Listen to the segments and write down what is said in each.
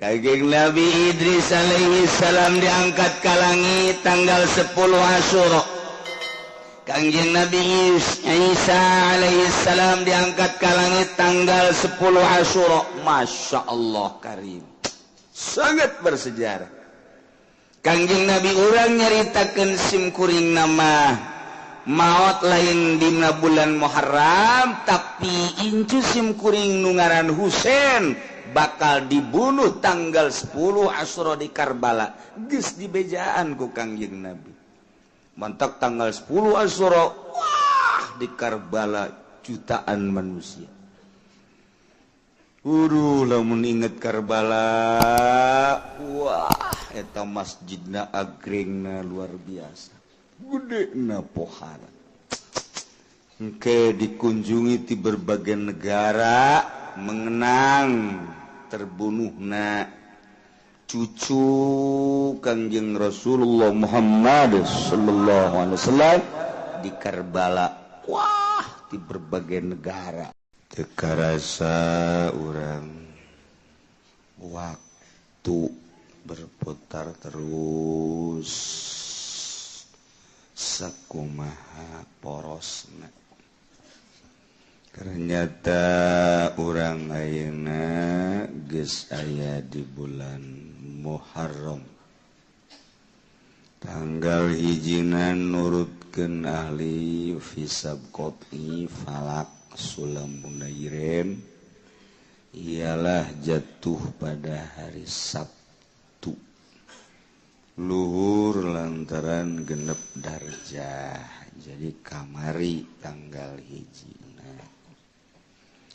Kangjeng Nabi Idris alaihi salam diangkat ka langit tanggal 10 Asyura. Kangjeng Nabi Isa alaihi salam diangkat ka langit tanggal 10 Asyura. Masya Allah karim, sangat bersejarah. Kangjeng Nabi urang nyaritakeun simkuring nama maot lain dina bulan Muharram, tapi incu simkuring nu ngaran Husain bakal dibunuh tanggal 10 Asyura di Karbala. Geus dibejaan ku Kangjeng Nabi. Mantak tanggal 10 Asyura, wah, di Karbala jutaan manusia. Uduh, lamun inget Karbala, wah, eta masjidna agrengna luar biasa. Gede na pohara. Engke dikunjungi di berbagai negara mengenang terbunuhna cucu Kangjeng Rasulullah Muhammad sallallahu alaihi wasallam di Karbala. Wah, di berbagai negara. Teu karasa urang waktu berputar terus sakumaha porosna. Ternyata urang ayeuna geus aya di bulan Muharram. Tanggal hijina nurutkeun ahli hisab qot'i falak sulam munairen ialah jatuh pada hari Sabtu luhur lantaran genep darjah. Jadi kamari tanggal hiji,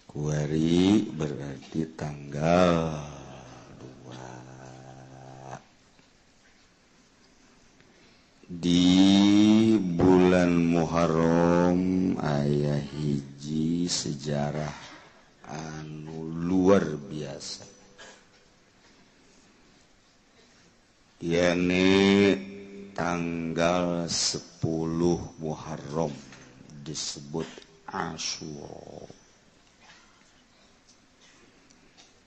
kuari berarti tanggal 2 di bulan Muharram aya hiji sejarah anu luar biasa, yakni tanggal 10 Muharram disebut Asyura.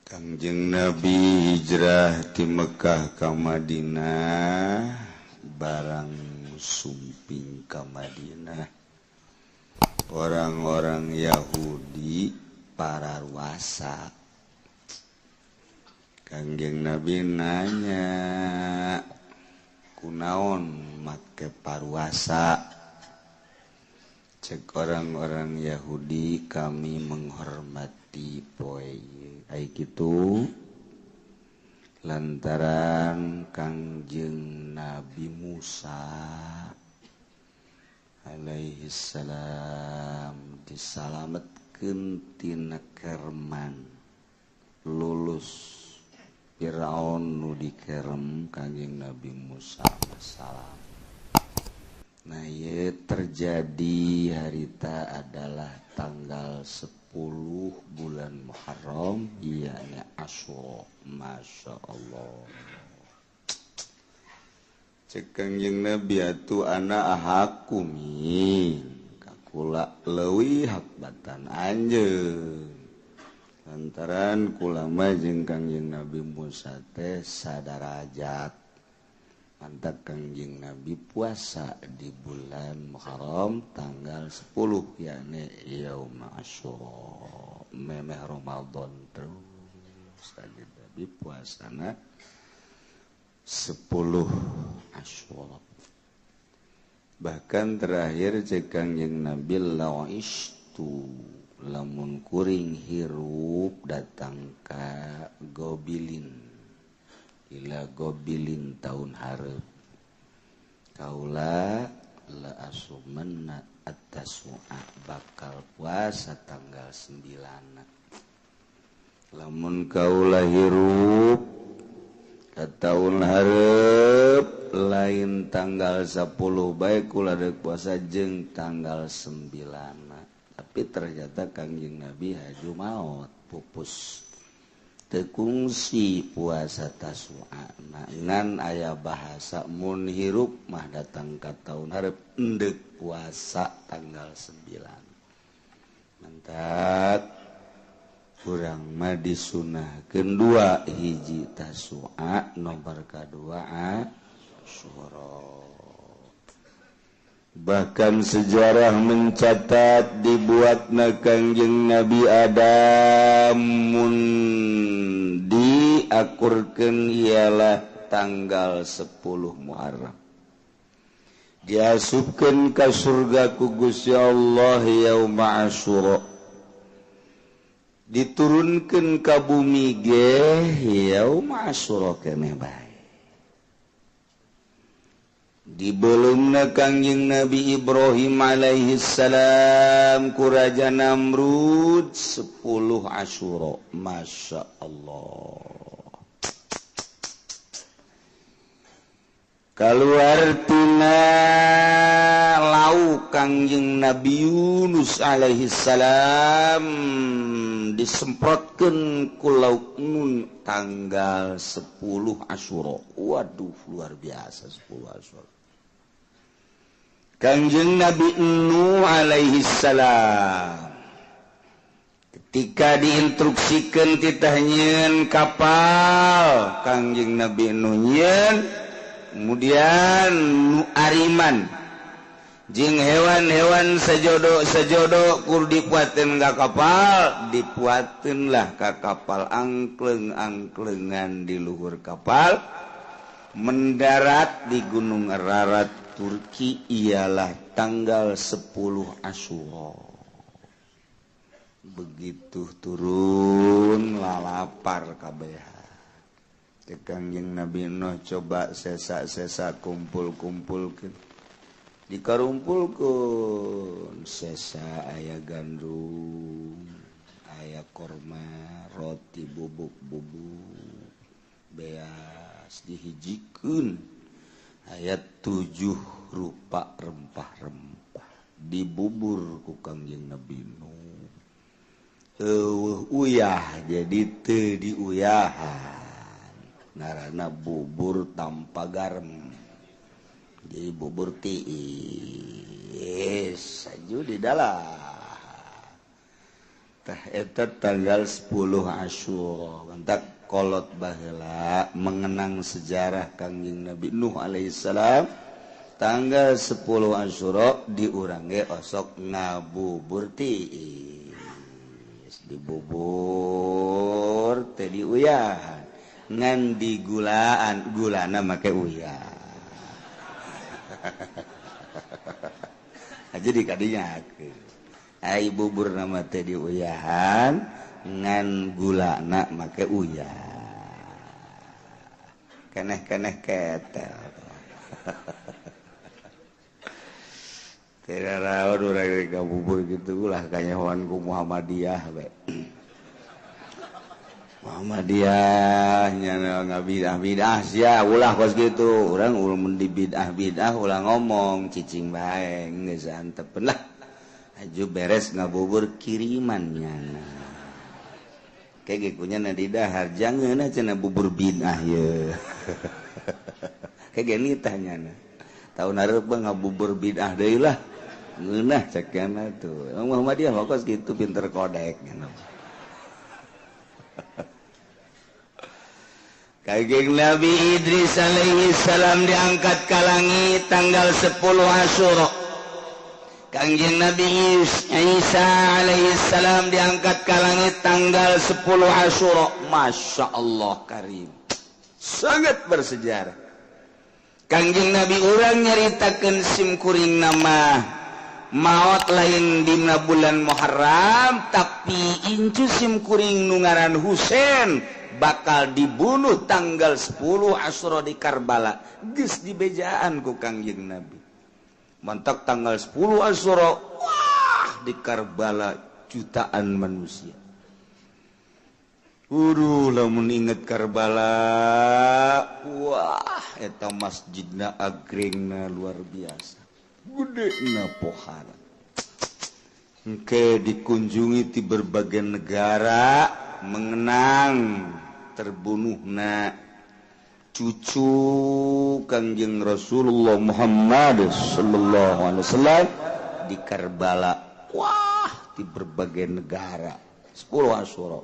Kangjeng Nabi hijrah ti Mekah ka Madinah, barang sumping ka Madinah orang-orang Yahudi pararuasa. Kangjeng Nabi nanya, kunaon make paruasa? Cek orang-orang Yahudi, kami menghormati poe ai kitu lantaran Kangjeng Nabi Musa alaihi salam disalametkeun tina kerman, lulus Firaun nu dikerem Kangjeng Nabi Musa salam. Nah, ieu terjadi harita adalah tanggal 10 bulan Muharram, yakni Asyura. Masya Allah. Cek Kangjeng Nabi atuh ana ahakumi kakula leuwih hak batan anjeun. Lantaran kula mah jeung Kangjeng Nabi Musa teh sadarajat. Mantap Kangjeng Nabi puasa di bulan Muharram tanggal 10 yakni Yaum Asyura, memeh Ramadan terus Kangjeng Nabi puasana 10 Asyura. Bahkan terakhir cek Kangjeng Nabi la'istu lamun kuring hirup datang ka Gobilin, ila Gobilin tahun hareup kaula la asumanna at-tasu'a bakal puasa tanggal 9. Lamun kaula hirup ka tahun hareup lain tanggal 10 bae kula deuk puasa jeung tanggal 9. Tapi ternyata Kangjeng Nabi haju maot pupus. Tekungsi puasa Tasu'a ngan aya bahasa mun hirup mah datang ka tahun hareup endek puasa tanggal 9. Mantap. Kurang mah mah disunahkeun dua hiji Tasua nomor kadua Asyura. Bahkan sejarah mencatat dibuatna Kangjeng Nabi Adam mun diakurkeun ialah tanggal 10 Muharram. Diasupkeun ka surga ku Gusti Allah yauma Asyura. Diturunkeun ka bumi ge yauma Asyura keneh bae. Dibelumna Kangjeng Nabi Ibrahim alaihi salam ku Raja Namrud 10 Asyura. Masya Allah. Kaluar tina lauk Kangjeng Nabi Yunus alaihi salam disemprotkeun ku lauk nun tanggal 10 Asyura. Waduh, luar biasa 10 Asyura. Kangjeng Nabi Nuh alaihi salam ketika diinstruksikan titah nyieun kapal, Kangjeng Nabi Nuh nyieun, kemudian nu ariman jeung hewan-hewan sejodo-sejodo kur dipuateun ka kapal, dipuateun lah ka kapal angkleng-angklengan di luhur kapal, mendarat di Gunung Ararat Turki ialah tanggal 10 Asyura. Begitu turun lalapar kabeh. Kangjeng Nabi Nuh coba sesa-sesa kumpul-kumpulkeun. Dikarumpulkeun sesa aya gandum, aya korma, roti bubuk-bubuk, beas dihijikeun. Ayat 7 rupa rempah-rempah dibubur ku Kangjeng Nabi Nuh. Eueuh uyah jadi teu diuyahan. Ngaranna bubur tanpa garam. Jadi bubur tiis aju di dalam. Tah eta tanggal 10 Asyura. Mantak kolot baheula mengenang sejarah Kangjeng Nabi Nuh alaihissalam tanggal 10 Asyura di urang ge osok ngabubur tiis, dibubur teh diuyahan ngan digulaan, gulana make uyah. Jadi kadinya ai bubur nama teh diuyahan ngan gulana make uyah. Keneh-keneh ketel. Tidak rawan urang ngabubur gitu lah kanyahoan ku Muhammadiyah we. Muhammadiyah nya ngabidah-bidah sia ulah kos kitu. Urang mun di bidah-bidah ulah ngomong cicing bae geus antepeun lah. Aju beres ngabubur kiriman nyana. Kayak gekunya na di dahar jangan cenah bubur bidah ye. Kayak gini tanyana. Tahun hareup ngabubur bidah deui lah. Ngeunah cekana tuh. Muhammadiyah mah kos kitu pinter kodek nya. Kangjeng Nabi Idris alaihi salam diangkat ka langit tanggal 10 Asyura. Kangjeng Nabi Isa alaihi salam diangkat ka langit tanggal 10 Asyura. Masya Allah karim, sangat bersejarah. Kangjeng Nabi urang nyaritakeun simkuring nama maot lain dina bulan Muharram, tapi incu simkuring nu ngaran Husain bakal dibunuh tanggal 10 Asyura di Karbala. Geus dibejaan ku Kangjeng Nabi. Mantak tanggal 10 Asyura, wah di Karbala jutaan manusia. Uduh, lamun inget Karbala, wah eta masjidna agrengna luar biasa. Gedena pohara. Engke dikunjungi di berbagai negara mengenang terbunuhna cucu Kangjeng Rasulullah Muhammad sallallahu alaihi wasallam di Karbala. Wah, di berbagai negara 10 Asyura.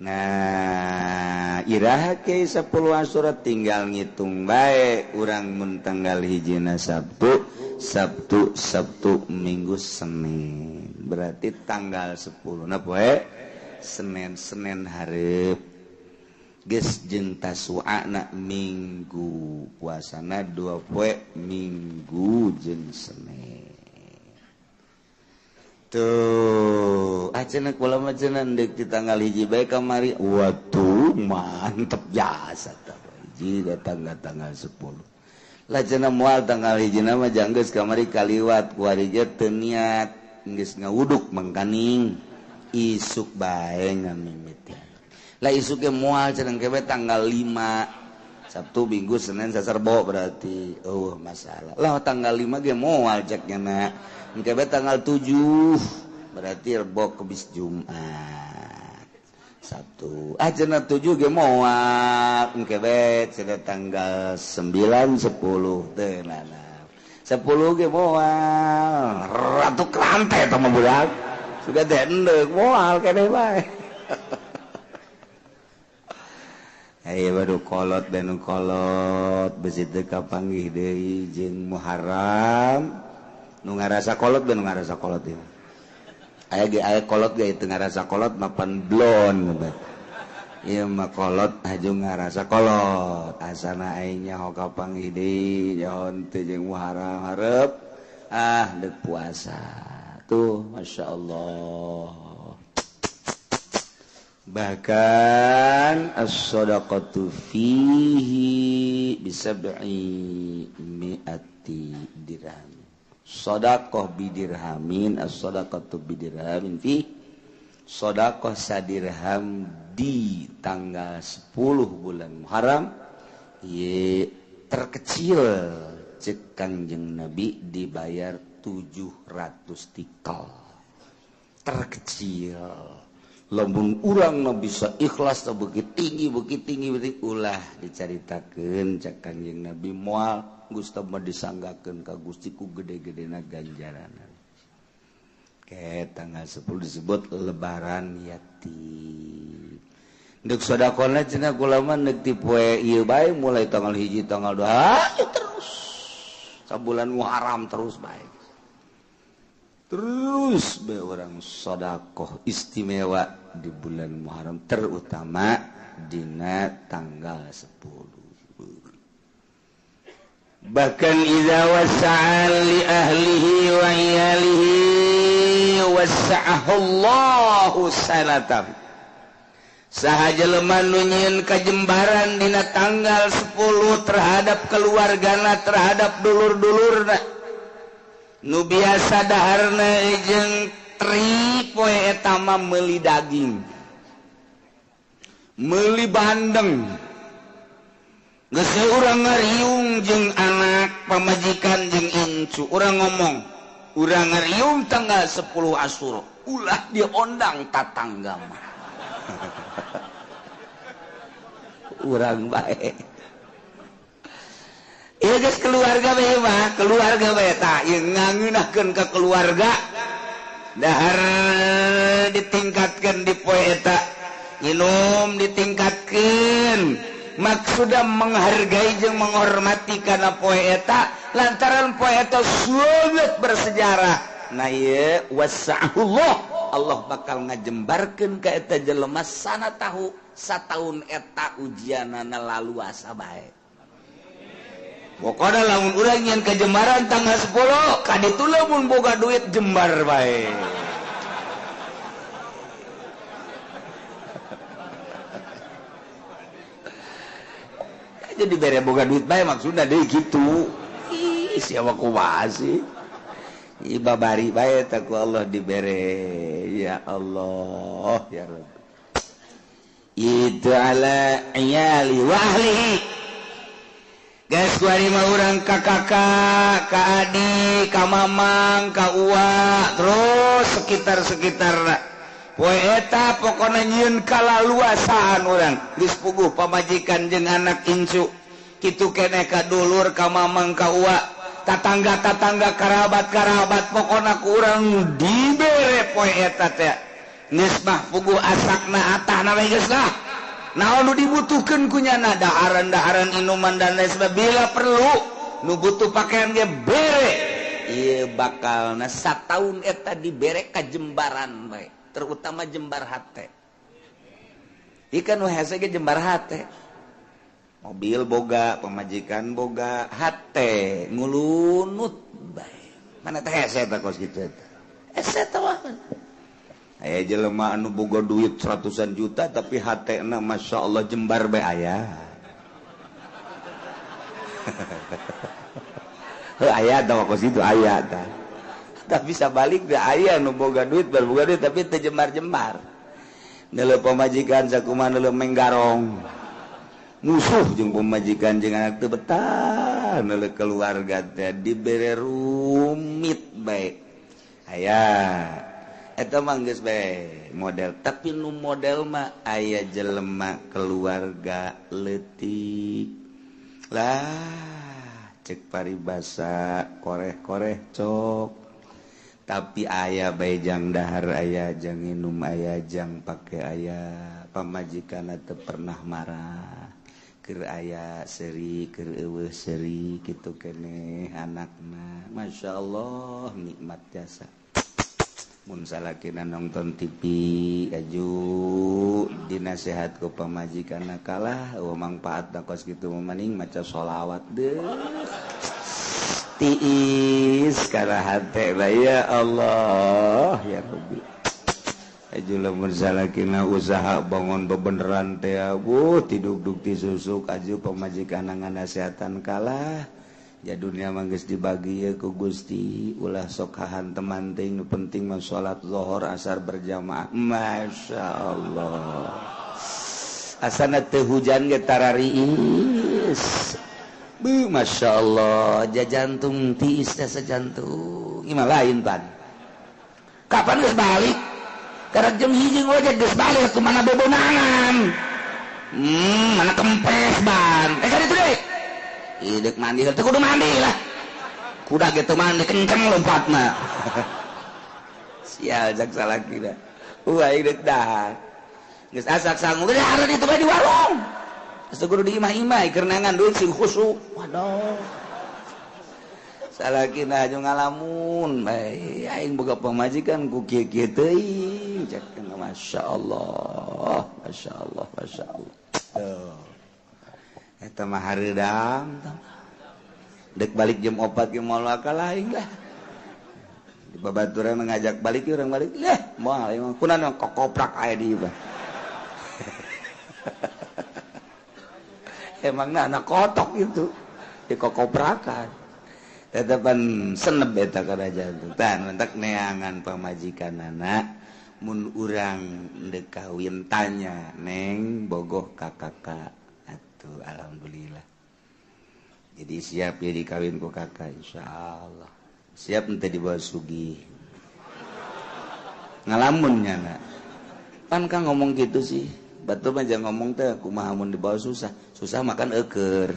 Nah iraha ke 10 Asyura tinggal ngitung bae urang mun tanggal hijina Sabtu, Sabtu, Sabtu, Minggu, Senin. Berarti tanggal 10 na poe Senin, Senin hareup. Geus jeung Tasu'ana Minggu, puasana 2 poe Minggu jeung Senin. Tuh, cenah kula mah cenah deuk di tanggal hiji bae kamari. Waduh, mantep jasa tah. Hiji datang ka tanggal 10. Lah cenah moal tanggal hiji mah janggeus kamari kaliwat kuari ge teu niat geus ngawuduk mangkaning isuk bae ngamimiti. Lah isuk ge moal cenah ke tanggal 5. Sabtu, Minggu, Senin, Selasa, Rebo berarti. Oh, masalah. Lah tanggal 5 ge moal cek nya. Engke tanggal 7 berarti Rebo Kemis Jumat Sabtu ah cenah 7 ge moal engke bae cenah tanggal 9 10 teu nana 10 ge moal ratu krante eta mah budak sudah teh endek moal keneh bae. Ayo baru kolot dan kolot besi teu kapanggih deui jeung Muharram nu ngarasa kolot ben ngarasa kolot ieu. Aya ge aya kolot ge teu ngarasa kolot mapan blon ieu mah kolot haju ngarasa kolot asana aing nyaho kapanggih deui nyaho teu jeung Muharram hareup ah deuk puasa tuh masyaallah. Bahkan as-shadaqatu fihi bisab'i mi'ati dirham. Shadaqah bidirhamin, as-shadaqatu bidirhamin fi shadaqah sadirham di tanggal 10 bulan Muharram ye terkecil cek Kangjeng Nabi dibayar 700 tikal. Terkecil. Lamun urang na bisa ikhlas na begitu tinggi begitu tinggi begitu ulah dicaritakeun cek Kangjeng Nabi moal Gusti mah disanggakeun ka Gusti ku gede-gedena ganjaranna. Ke tanggal 10 disebut lebaran yatim. Deuk sedekahna cenah kula mah deuk ti poe ieu bae mulai tanggal 1 tanggal 2 terus sabulan Muharram terus bae. Terus bae orang sedekah istimewa di bulan Muharram terutama dina tanggal 10. Bahkan idza wasa'a li ahlihi wa iyalihi wasa'ahu Allahu sanatan. Saha jelema nu nyieun kajembaran dina tanggal 10 terhadap keluargana, terhadap dulur-dulurna. Nu biasa daharna jeung tri poe eta mah meuli daging, meuli bandeng. Geus urang ngariung jeung anak pamajikan jeung incu, urang ngomong, urang ngariung tanggal 10 Asyura, ulah diondang tatangga mah. Urang bae. Ieu geus keluarga bae mah, keluarga bae tah ieu ngangeunahkeun ka keluarga. Dahar ditingkatkeun di poe eta, nginum ditingkatkeun. Maksudna menghargai jeung menghormati kana poe eta lantaran poe eta sangat bersejarah. Nah ieu wasa'ullah, Allah bakal ngajembarkeun ka eta jelema sana tahu sataun eta ujianana laluasa bae. Pokona lamun urang nyeun kajembaran tanggal 10 ka ditu lamun boga duit jembar bae. Jadi bere boga duit bae maksudna deui kitu. Ih, siapa kumaha sih? Ih, babari bae teh ku Allah dibere. Ya Allah, ya Rabb. Itu ala iyali wa ahlihi. Geus kuari mah urang ka kakak, ka adik, ka mamang, ka uwa, terus sekitar-sekitarna. Poe eta pokona nyieun kalaluasaan urang geus puguh pamajikan jeung anak incu kitu keneh ka dulur ka mamang ka uwa tatangga-tatangga karabat-karabat pokona ku urang dibere poe eta teh. Geus mah puguh asakna atahna we geus lah. Naon nu dibutuhkeun ku nyana daharan-daharan inuman dan lain sebagainya bila perlu nu butuh pakaian ge bere. Ieu bakalna sataun eta dibere ka jembaran bae, terutama jembar hate. Ikan nu hese ge jembar hate. Mobil boga, pemajikan boga, hate ngulunut bae. Mana teh hese eta kos kitu eta. Hese teh mah. Aya jelema anu boga duit ratusan juta tapi hatena Masya Allah jembar bae aya. Heuh aya tah kos kitu aya tah. Tapi sabalik teh aya nu boga duit boga duit tapi teu jembar-jembar. Neuleuh pamajikan sakumaha neuleuh menggarong. Musuh jeung pamajikan jeung anak teu betah neuleuh keluarga teh dibere rumit bae. Aya eta mah geus bae model, tapi nu model mah aya jelema keluarga leutik lah cek paribasa koreh-koreh cok tapi aya bae jang dahar aya jang nginum aya jang pake aya pamajikanna teu pernah marah keur aya seuri keur eueuh seuri kitu keneh anakna masyaallah nikmat jasa. Mun salakina nonton TV aju dinasehat ku pamajikanna kalah eueuh mangpaatna kos kitu mah maca sholawat deuh tiis kana hate bae ya Allah ya Rabbi. Aju lamun salakina usaha bangun bebeneran teh abuh tidugdug ti susuk aju pamajikanna nganasehatan kalah. Ya dunia mah geus dibagi ye ku Gusti ulah sok hahanteman teuing nu penting mah salat zuhur asar berjamaah. Masya Allah asana teu hujan ge tarariis. Beuh Masya Allah jajantung tiis teh sajantung ieu mah lain pan. Kapan geus balik? Karek jam 1 ngojek geus balik kumaha bebonangan. Mana kempes ban. Kan itu deui. Idek mandi, teu kudu mandi lah. Kuda gitu mandi kenceng lompatna. Sial jak salaki dah. Wah idek dah. Geus asak sangu geus hareun itu bae di warung. Geus kudu di imah-imah keur neangan duit sing khusyuk. Waduh. Salakina aju ngalamun bae aing boga pamajikan ku kieu-kieu teuing. Cek masyaallah, masyaallah, masyaallah. Tuh. Eta mah hareudang dek balik jam 4 ge moal akal aing lah. Di babaturan ngajak balik urang balik lah moal aing kunaon kokoprak aya di ieu. Emangna anak kotok itu dikokoprakan. Tetepan seneb eta kana jantung. Tah mentak neangan pamajikanana mun urang deuk kawin tanya neng bogoh ka kakak. Tuh, alhamdulillah. Jadi siap ya dikawin ku kakak insyaallah. Siap ente dibawa sugih. Ngalamun nya na. Pan kang ngomong gitu sih. Batur mah jangan ngomong teh kumaha mun dibawa susah. Susah makan eueur.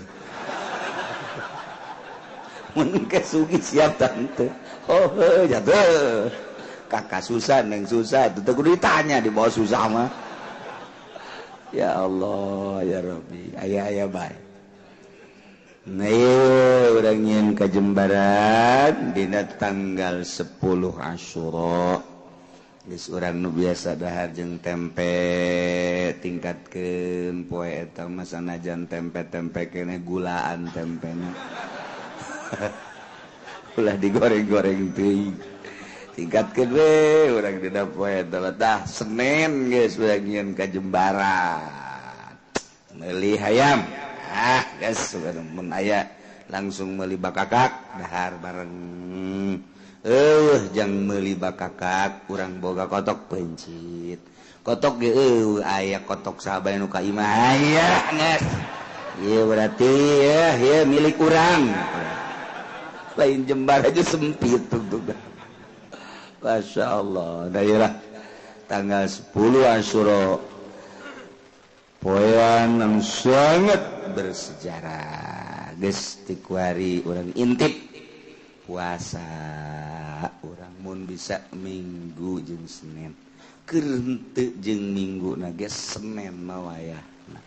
Mun ke sugih siap tante. Oh, heuh jatuh. Kakak susah neng susah itu teh kudu ditanya dibawa susah mah. Ya Allah ya Rabbi aya-aya bae. Nah urang nyieun kajembaran dina tanggal 10 Asyura. Geus urang nu biasa dahar jeung tempe tingkatkeun poe eta mah sanajan tempe-tempe keneh gulaan tempena. Ulah digoreng-goreng teuing. Tingkatkeun we urang dina poe eta tah Senin geus urang nyieun kajembaran. Meuli hayam. Ah geus mun aya langsung meuli bakakak dahar bareng. Eueuh jang meuli bakakak urang boga kotok pencit. Kotok ge eueuh aya kotok sahabat nu ka imah aya geus. Ieu berarti ya ieu milik urang. Lain jembar aja sempit tuh. Masya Allah, daerah tanggal 10 Asyura poean yang sangat bersejarah. Geus ti kuari urang intip puasa, urang mun bisa Minggu jeung Senin. Keur henteu jeung Minggu na ge Senin mah wayahna.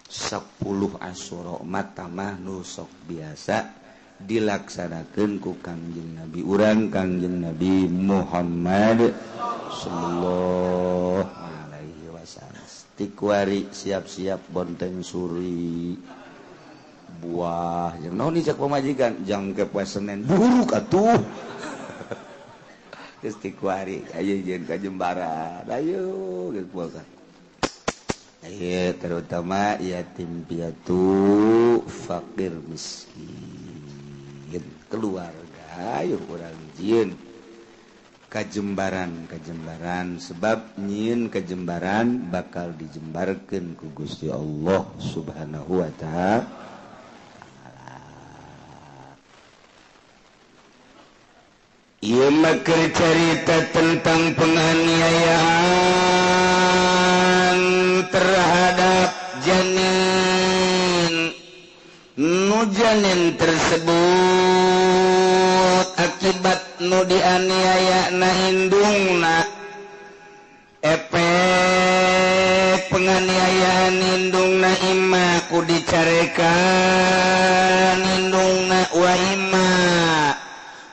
10 Asyura mata mah nu sok biasa dilaksanakeun ku Kangjeng Nabi urang Kangjeng Nabi Muhammad sallallahu alaihi wasallam. Tikwari siap-siap bonteng suri buah jeung naon cek pamajikan jangke poe Senin buruk atuh. Geus tikwari ayo jeung ka Jembaran ayo geus puasa. Ayo terutama yatim piatu, fakir miskin, keluarga ayo urang jieun kajembaran sebab nyieun kajembaran bakal dijembarkeun ku Gusti Allah Subhanahu wa ta'ala. Ieu mah keur carita tentang penganiayaan terhadap janin. Nu janin tersebut akibat nu dianiaya na indungna, efek penganiayaan indungna imma ku dicarekan indungna wa imma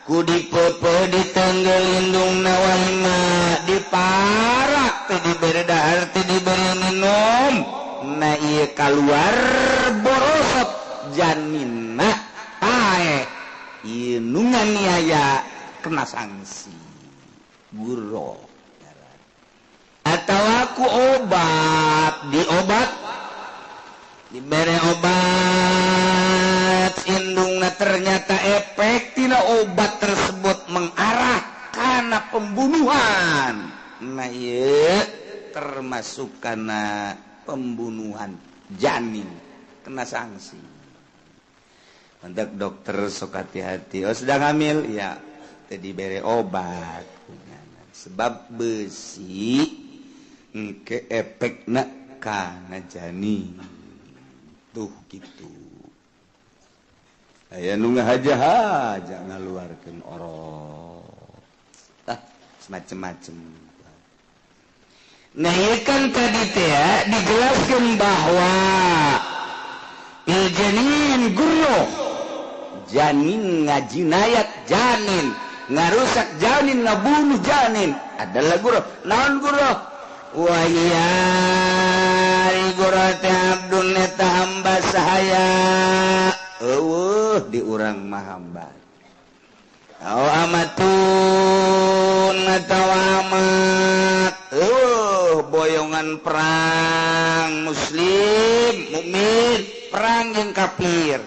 ku dipepe ditanggel indungna wa imma diparak teh dibere dahar teh dibere minum na ieu kaluar borosot janinna pae ieu nu nganiaya kena sanksi guro atau aku obat diobat dibere obat indungna ternyata efek tina obat tersebut mengarah kana pembunuhan. Nah ieu termasuk kana pembunuhan janin kena sanksi. Untuk dokter sok hati-hati. Oh sedang hamil ya teh dibere obat sebab besi engke efekna kana janin tuh gitu. Aya nu ngahaja-haja ngaluarkeun orok tah semacam-macam. Nah ieu kan tadi teh dijelaskeun bahwa il janin gurro, janin ngajinayat janin, ngarusak janin, ngabunuh janin adalah gurro. Naon gurro? Wa ya gurro teh abdun eta hamba sahaya. Eueuh di urang mah hamba. Au amatun atawa amat. Eueuh boyongan perang muslim mukmin perang jeung kafir.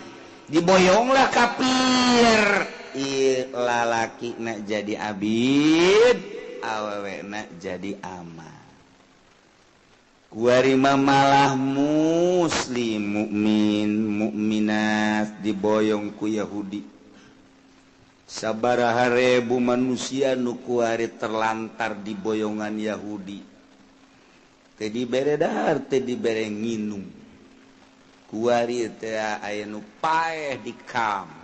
Diboyonglah kafir. Ieu lalaki na jadi abid, awewe na jadi amat. Kuari malah muslim mukmin mukminat diboyong ku Yahudi. Sabaraha ribu manusia nu kuari terlantar di boyongan Yahudi. Teu dibere dahar, teu dibere nginum. Kuari teh aya nu paeh di kam.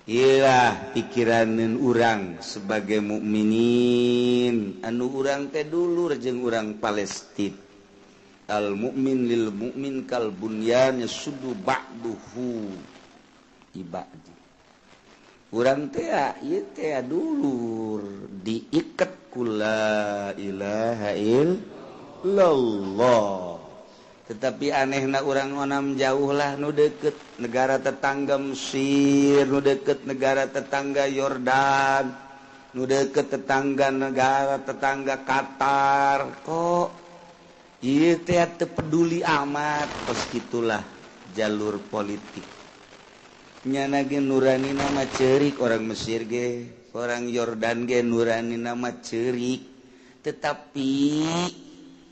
Iyalah pikiraneun urang sebagai mukminin anu urang teh dulur jeung urang Palestina. Al mukmin lil mukmin kal bunyan yasuddu ba'duhu ibadi. Urang teh ieu teh dulur diiket ku la ilaha illallah. Tetapi anehna urang onam jauh lah nu deket negara tetangga Mesir, nu deket negara tetangga Yordan, nu deket tetangga negara tetangga Qatar. Kok ieu teh teu peduli amat. Kos kitulah jalur politik. Nyana ge nurani nama ceurik orang Mesir ge, orang Yordan ge nurani nama ceurik. Tetapi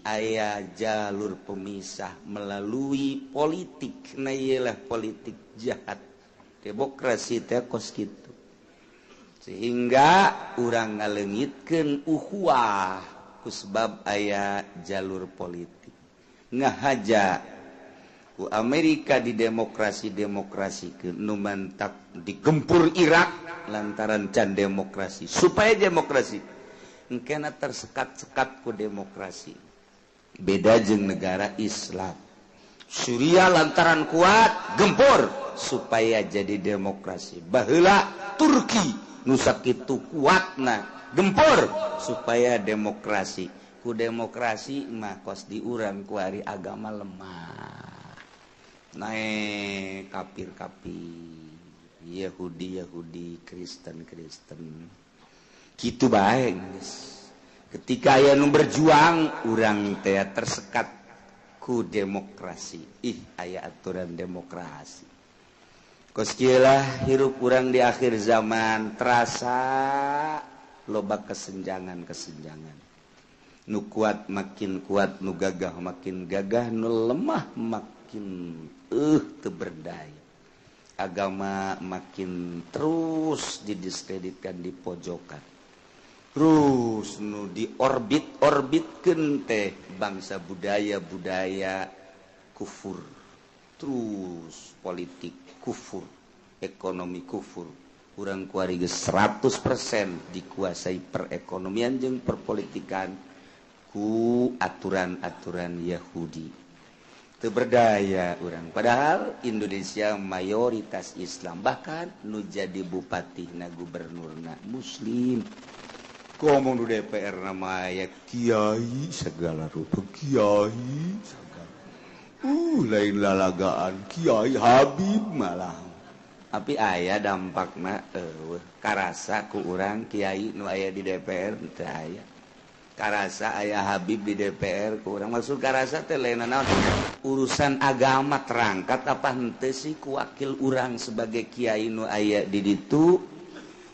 aya jalur pemisah melalui politik. Nah iyalah politik jahat demokrasi teh kos kitu. Sehingga urang ngaleungitkeun ukhuwah kusebab aya jalur politik. Ngahaja Ku Amerika di demokrasi demokrasi ke nu mantak digempur Irak lantaran can demokrasi supaya demokrasi engkena tersekat-sekat ku demokrasi. Beda jeung negara Islam. Suriah lantaran kuat gempur supaya jadi demokrasi. Baheula Turki nu sakitu kuatna gempur supaya demokrasi. Ku demokrasi mah kos di urang kuari agama lemah. Naik kafir-kafir, Yahudi-Yahudi, Kristen-Kristen. Kitu bae geus. Ketika aya nu berjuang urang teh tersekat ku demokrasi. Ih, aya aturan demokrasi. Kos kieu lah hirup urang di akhir zaman terasa loba kesenjangan-kesenjangan. Nu kuat makin kuat, nu gagah makin gagah, nu lemah makin teu berdaya. Agama makin terus didiskreditkan, di pojokan. Terus nu diorbit-orbitkeun teh bangsa budaya-budaya kufur. Terus politik kufur, ekonomi kufur. Urang kuari geus 100% dikuasai perekonomian jeung perpolitikan ku aturan-aturan Yahudi. Teu berdaya urang. Padahal Indonesia mayoritas Islam, bahkan nu jadi bupati na gubernurna Muslim. Ngomong di DPR nama aya kiai segala rupa, kiai segala. Lain lalagaan kiai Habib malah. Tapi aya dampakna eueuh karasa ku urang kiai nu aya di DPR teu aya. Karasa aya Habib di DPR ku urang, maksud karasa teh lain naon, urusan agama terangkat apa henteu sih ku wakil urang sebagai kiai nu aya di ditu,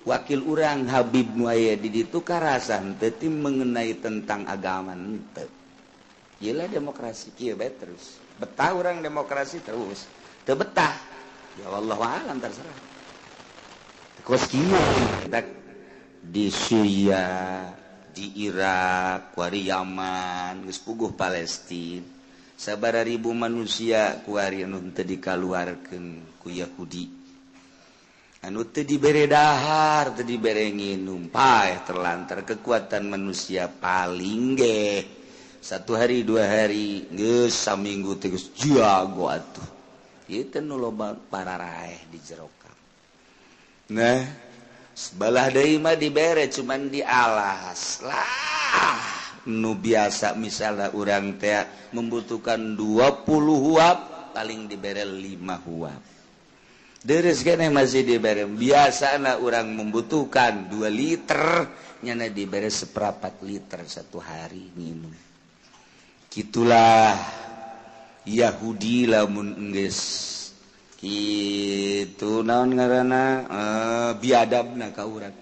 wakil urang Habib nu aya di ditu karasa henteu ti mengenai tentang agama henteu. Gila demokrasi kieu bae terus. Betah urang demokrasi terus. Teu betah ya wallahu a'lam terserah. Kos kieu di Syria, di Irak, kuari Yaman, geus puguh Palestina. Sabaraha ribu manusia kuari anu teu dikaluarkeun ku Yahudi. Anu teu dibere dahar, teu dibere nginum, paeh terlantar kekuatan manusia paling ge. Satu hari, dua hari, geus saminggu teh geus jago atuh. Ieu teh nu loba pararaeh di jero kamp. Nah, sebelah deui mah dibere cuman dialas lah. Nu biasa misalnya urang teh membutuhkan 20 huap, paling dibere 5 huap. Deres keneh masih dibere. Biasana urang membutuhkan 2 liter, nyana dibere seperempat liter satu hari minum. Gitulah Yahudi lamun enggeus kitu naon ngaranna biadabna ka urang.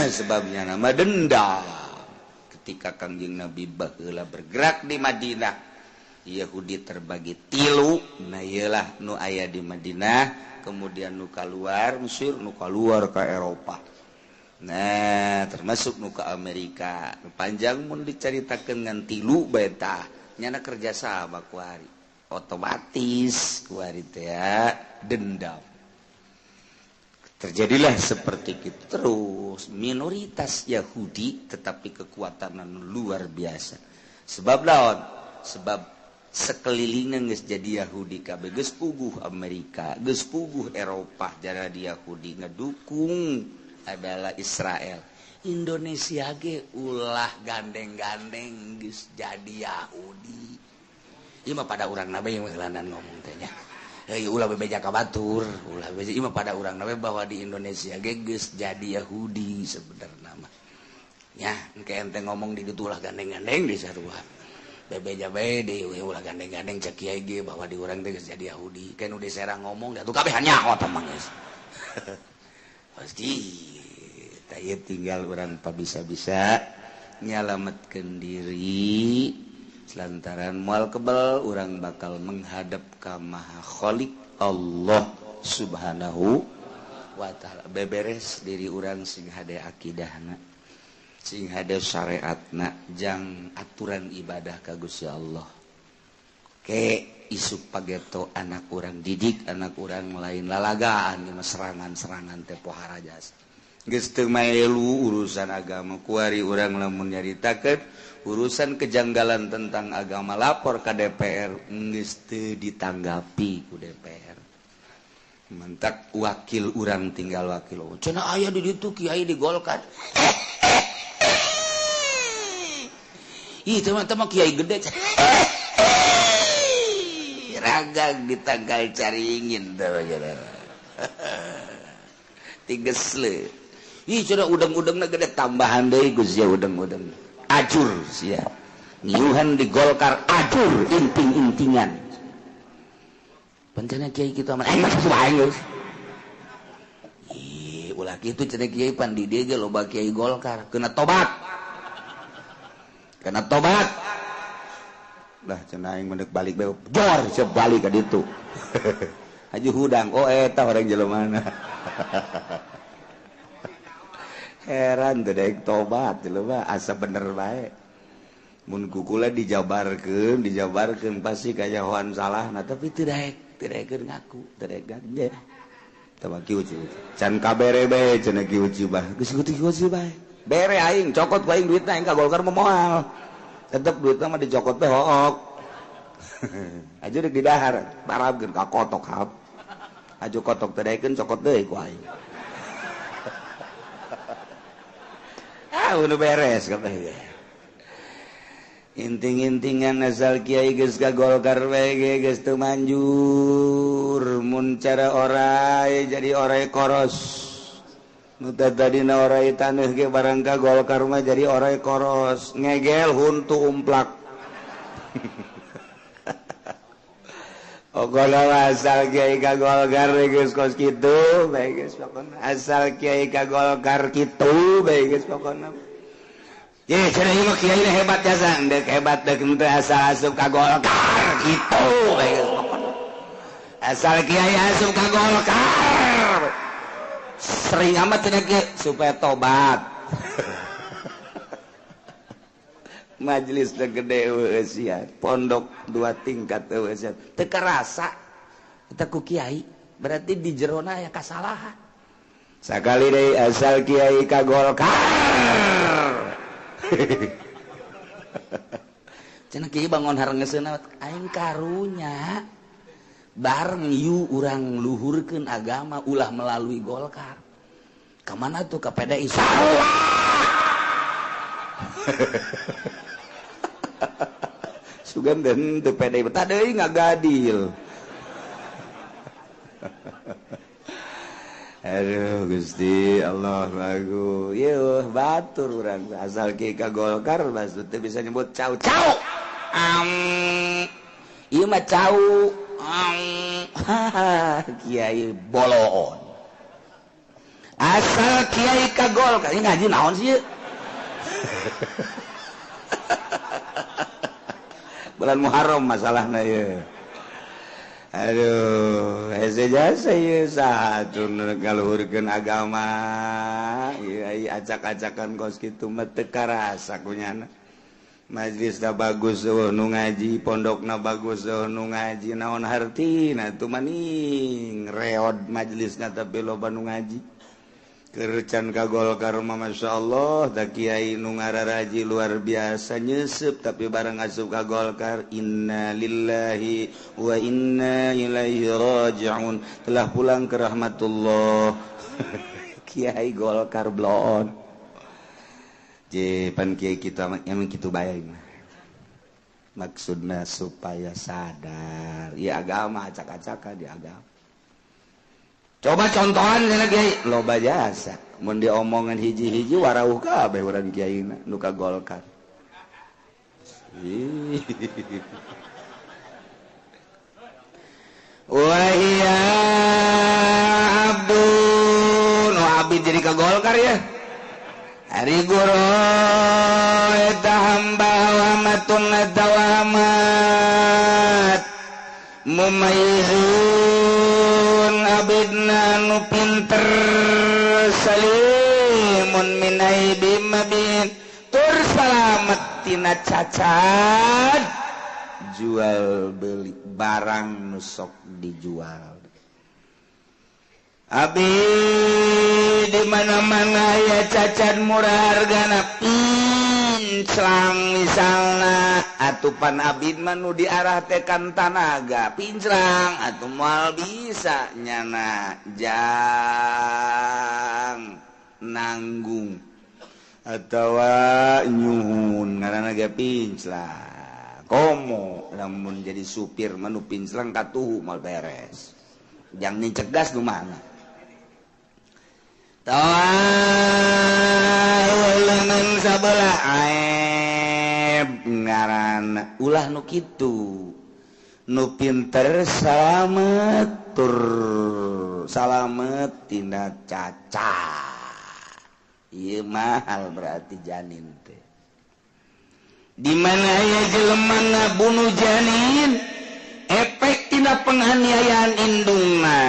Sebabnya nama dendam. Ketika Kangjeng Nabi baheula bergerak di Madinah, Yahudi terbagi tilu. Nah ieulah nu aya di Madinah, kemudian nu kaluar Mesir, nu kaluar ka Eropa. Nah, termasuk nu ka Amerika. Panjang mun dicaritakeun ngan tilu bae tah, nyana kerja sama kuari. Otomatis kuari teh dendam. Terjadilah seperti itu terus minoritas Yahudi tetapi kekuatan luar biasa. Sebab lawan, sebab sekelilingnya geus jadi Yahudi kabeh, geus puguh Amerika, geus puguh Eropa jadi Yahudi ngedukung adalah Israel. Indonesia ge ulah gandeng-gandeng geus jadi Yahudi. Ieu mah pada urang nabe yang heulanan ngomong teh nya. Heuh ulah bebeja ka batur, ulah bebeja ieu mah pada urang nabe bahwa di Indonesia ge geus jadi Yahudi sebenarna mah. Nya engke ente ngomong di ditu ulah gandeng-gandeng di sarua. Bebeja bae di ulah gandeng-gandeng cek kiai ge bahwa di urang teh geus jadi Yahudi. Kan nu di Serang ngomong da tuh kabeh nyaho tah mah geus. Pasti tah ieu tinggal urang pabisa-bisa nyalametkeun diri lantaran moal kebal urang bakal menghadap ka Maha Khalik Allah Subhanahu wa ta'ala. Beberes diri urang sing hade akidahna, sing hade syariatna, jang aturan ibadah ka Gusti Allah. Ke isuk pageto anak urang didik anak urang lain lalagaan mah serangan-serangan teh pohara jasa. Geus teu maelu urusan agama kuari urang lamun nyaritakeun urusan kejanggalan tentang agama lapor ka DPR geus teu ditanggapi ku DPR. Mentak wakil urang tinggal wakil. Cenah aya di ditu kiai di Golkar. Ih teman-teman kiai gede. Ragang ditangkal caringin teh. Tigesle. Ih cenah udang-udangna gede tambahan deui geus sia udang-udang. Ajur sia. Ngiuhan di Golkar ajur inting-intingan. Pancana kiai kitu mah aing mah aing geus. Ih ulah kitu cenah kiai pan di dieu ge loba kiai Golkar kena tobat. Kena tobat. Lah cenah aing mendek balik bae jor siap balik ka ditu. Haji hudang oh eta orang jelema. Heran teu daek tobat jelema asa bener bae. Mun kukula dijabarkeun, dijabarkeun pasti kayahoan salahna tapi teu daek, teu daekeun ngaku, teu daek ganje. Tah kieu can kabere bae cenah kieu bah. Geus kieu bae. Bere aing cokot ku aing duitna aing ka Golkar mah moal. Tetep duitna mah dicokot teh hook. Aja rek didahar, parabkeun ka kotok hap. Aju kotok teh daekeun cokot deui ku aing. Ah, udah beres kabeh. Inting-intingan asal kiai geus ka Golkar bae geus teu manjur. Mun cara orai jadi orai koros. Nu tadina orai taneuh ge barang ka Golkar mah jadi orai koros, ngegel huntu umplak. Ogola asal kiai ka Golkar geus kos kitu bae geus pokona. Asal kiai ka Golkar kitu bae geus pokona. Ye cenah ieu mah kiai hebat jasa, deuk hebat deuk henteu asal asup ka Golkar kitu bae geus pokona. Asal kiai asup ka Golkar. Sering amat cenah kiai supaya tobat. Majelis gede eueuh pondok dua tingkat eueuh teu karasa eta ku kiai berarti di jerona aya kasalahan. Sakali deui asal kiai ka Golkar. Cenah kiai bangun harengeseuna aing karunya bareng yu urang luhurkeun agama ulah melalui Golkar. Ka mana tuh ka PDI? Salah. Sugan den teu PDI betah deui ngagadil. Aduh Gusti Allah lagu. Yeuh batur urang asal kieu ka Golkar maksud teu bisa nyebut cau cau. Ieu mah cau. Kiai boloon. Asal kiai ka Golkar ieu ngaji naon sih ieu? Bulan Muharram masalahna ieu. Aduh, hese jasa ieu saha atuh ngaluhurkeun agama. Ieu ai acak-acakan kos kitu mah teu karasa kunyana. Majelisna bagus eueuh nu ngaji, pondokna bagus eueuh nu ngaji, naon hartina atuh maning reod majelisna tapi loba nu ngaji. Kercan ka Golkar mah masyaallah da kiai nu ngararaji luar biasa nyeuseub tapi bareng asup ka Golkar inna lillahi wa inna ilaihi rajiun telah pulang ke rahmatullah. Kiai Golkar bloon. Je pan kiai kita emang kitu bae mah. Maksudna supaya sadar ya agama acak-acakan di agama. Coba contohan cenah kiai loba jasa mun diomongan hiji-hiji warauh kabeh urang kiaina nu ka Golkar. Wa hiya abdun wa abid jadi ka Golkar ya. Ari guru eta hamba wa matun dawamat mumayyizun abidna nu pinter salimun minai bimabin tur salamet tina cacat jual beli barang nu sok dijual. Abi di mana-mana ya cacat murah hargana pinclang misalna atupan abid mah nu diarah teh kan tanaga pinclang atuh moal bisa nyana jang nanggung atawa nyuhun ngaranna ge pinclang komo lamun jadi supir mah nu pinclang katuhu moal beres jang nincek gas nu mana tawa sabelah aib ngaran ulah nu kitu nu pinter salamet tur salamet tina cacat ieu mahal berarti janin teh di mana aya jelema ngabunuh janin efek tina penganiayaan indungna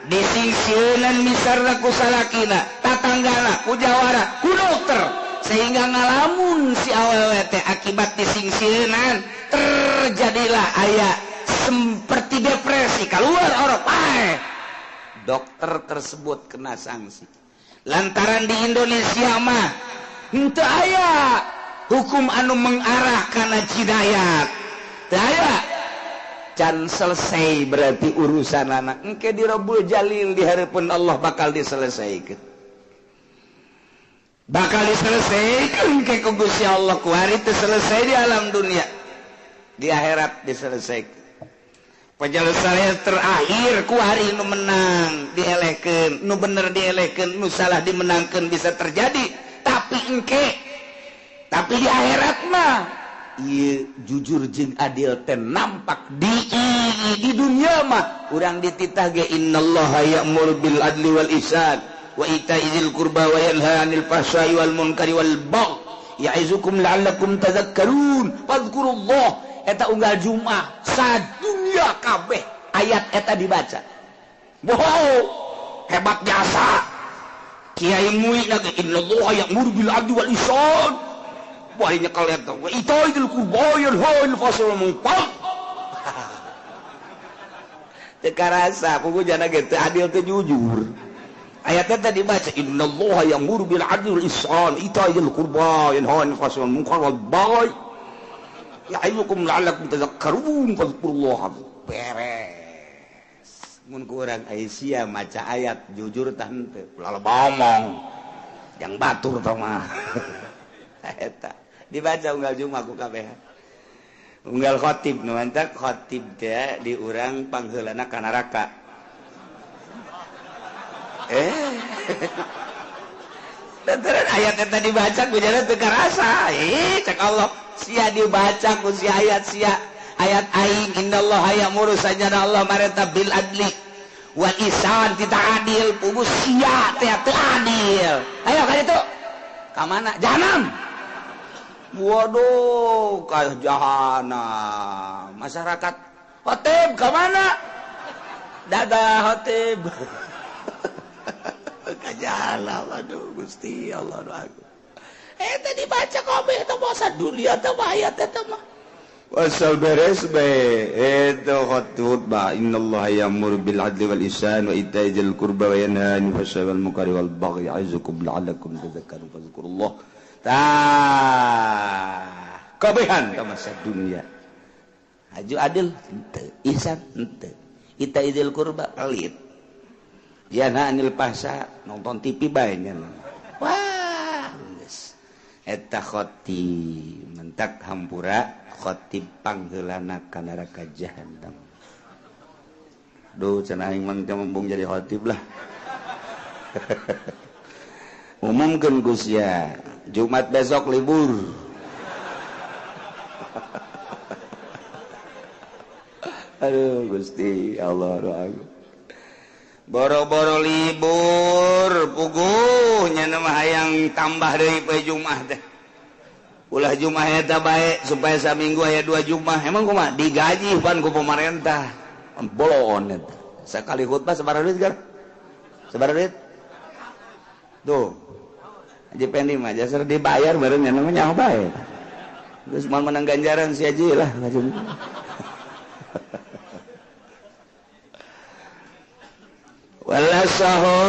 disingsieunan misarna ku salakina tatanggana ku jawara ku dokter sehingga ngalamun si awewe teh akibat disingsieunan terjadilah aya seperti depresi keluar orok pae dokter tersebut kena sanksi lantaran di Indonesia mah henteu aya hukum anu mengarah kana jinayat teu aya can selesai berarti urusan anak engke di Rabbul Jalil di hareupeun Allah bakal diselesaikan bakal diselesaikan engke ku Gusti Allah ku hari teu selesai di alam dunia di akhirat diselesaikan penyelesaian terakhir ku hari nu menang dielehkeun nu bener dielehkeun nu salah dimenangkeun bisa terjadi tapi engke tapi di akhirat mah ieu jujur jeung adil teh nampak di dunia mah urang dititah ge innallaha ya'muru bil adli wal ihsan wa ita'i dzil qurba wa yanha 'anil fahsya'i wal munkari wal baghi ya'izukum la'allakum tadhakkarun fadhkurullah eta unggal Jumat sadunya kabeh ayat eta dibaca wow hebat jasa kiai mui na ge innallaha ya'muru bil adli wal ihsan wah nyekel eta wa itaidil qurba yanha 'anil fahsya'i wal munkar teu karasa pugu jana ge teu adil teu jujur ayatnya tadi dibaca innallaha ya'muru bil adli wal ihsan itaidil qurba yanha 'anil fahsya'i wal munkar wal baghi ya'izukum la'allakum tadhakkarun fadhkurullah beres mun ku urang aya maca ayat jujur tah henteu ulah ngomong jang batur tah mah eta dibaca unggal Jumat ku kabeh unggal khatib nu mantak khatib teh di urang pangheulana ka neraka lantaran ayat eta dibaca ku jana teu karasa cek Allah sia dibaca ku si ayat sia ayat aing innallaha ya'muru sajana Allah mareta bil adli wal ihsan tita adil pugu sia teh teu adil ayo ka ditu ka mana jahanam waduh ka jahanam masyarakat khotib ka mana dadah khotib ka jahanam aduh Gusti Allah aku eta dibaca kabeh teh masa dunia teh ayat eta mah wasal beres bae eta khutbah innallaha ya'muru bil adli wal ihsan wa ita'i dzil qurba wa yanha 'anil fahsya'i wal munkari wal baghi ya'izukum la'allakum tadhakkarun fadhkurullah tah kabehan ka masa dunia haju adil henteu ihsan henteu ita'i dzil qurba pelit yanha 'anil fahsya nonton TV bae nya wah geus eta khotib mentak hampura khotib pangheulana ka neraka jahanam duh cenah aing mah teu embung jadi khotib lah umumkeun ku sia Jumat besok libur aduh Gusti Allah doa boro-boro libur puguh nya mah hayang tambah deui poe Jumat teh ulah Jumat eta bae supaya saminggu aya 2 Jumat emang kumaha digaji pan ku pemerintah bolon eta sakali khutbah sabaraha duit gar sabaraha duit tuh Haji Pendi mah jasar dibayar bareng nya nyaho bae geus moal menang ganjaran si Haji lah. Wala sahu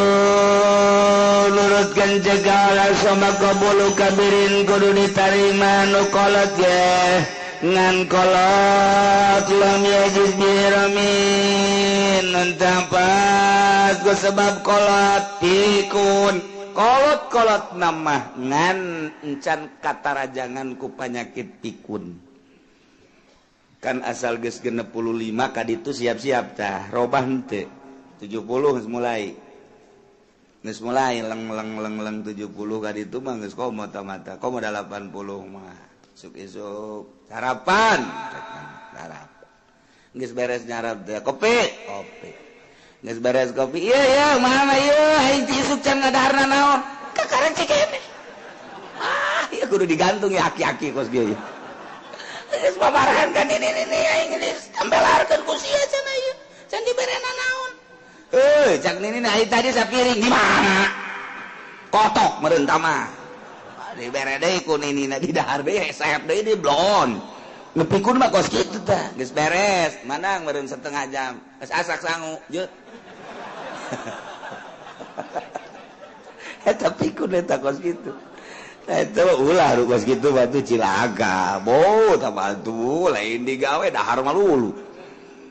nurutkeun cegala sama qabulu kabirin kudu ditarima nu kolot ye ngan kolot lam yajiz biramin tampat ku sebab kolot pikun kolot-kolot nama ngan encan katarajangan ku penyakit pikun. Kan asal geus 65 kaditu siap-siap tah robah henteu 70 geus mulai. Geus mulai leng leng leng leng 70 kaditu mah geus komo mata komo 80 mah. Isuk-isuk sarapan sarapan. Geus beres nyarap teh kopi kopi. Geus beres kopi ieu ieu mah ieu aing ti isuk can ngadaharna naon. Kakaran cikene. Ah ieu kudu digantung ya aki-aki kos kieu. Geus babarahan kan ini aing geus tambelarkeun ku sia cenah ieu. Can diberena naon. Cak nini aing tadi sapiring di mana? Kotok meureun tah mah. Dibere deui ku ninina di dahar deui hesep deui di blon. Nepikun mah kos kitu tah. Geus beres, mandang meureun setengah jam. Geus asak sangu, jeut. Eta pikun eta kos kitu. Eta ulah kos kitu batu cilaka. Bo tah batu lain digawe dahar mah lulu.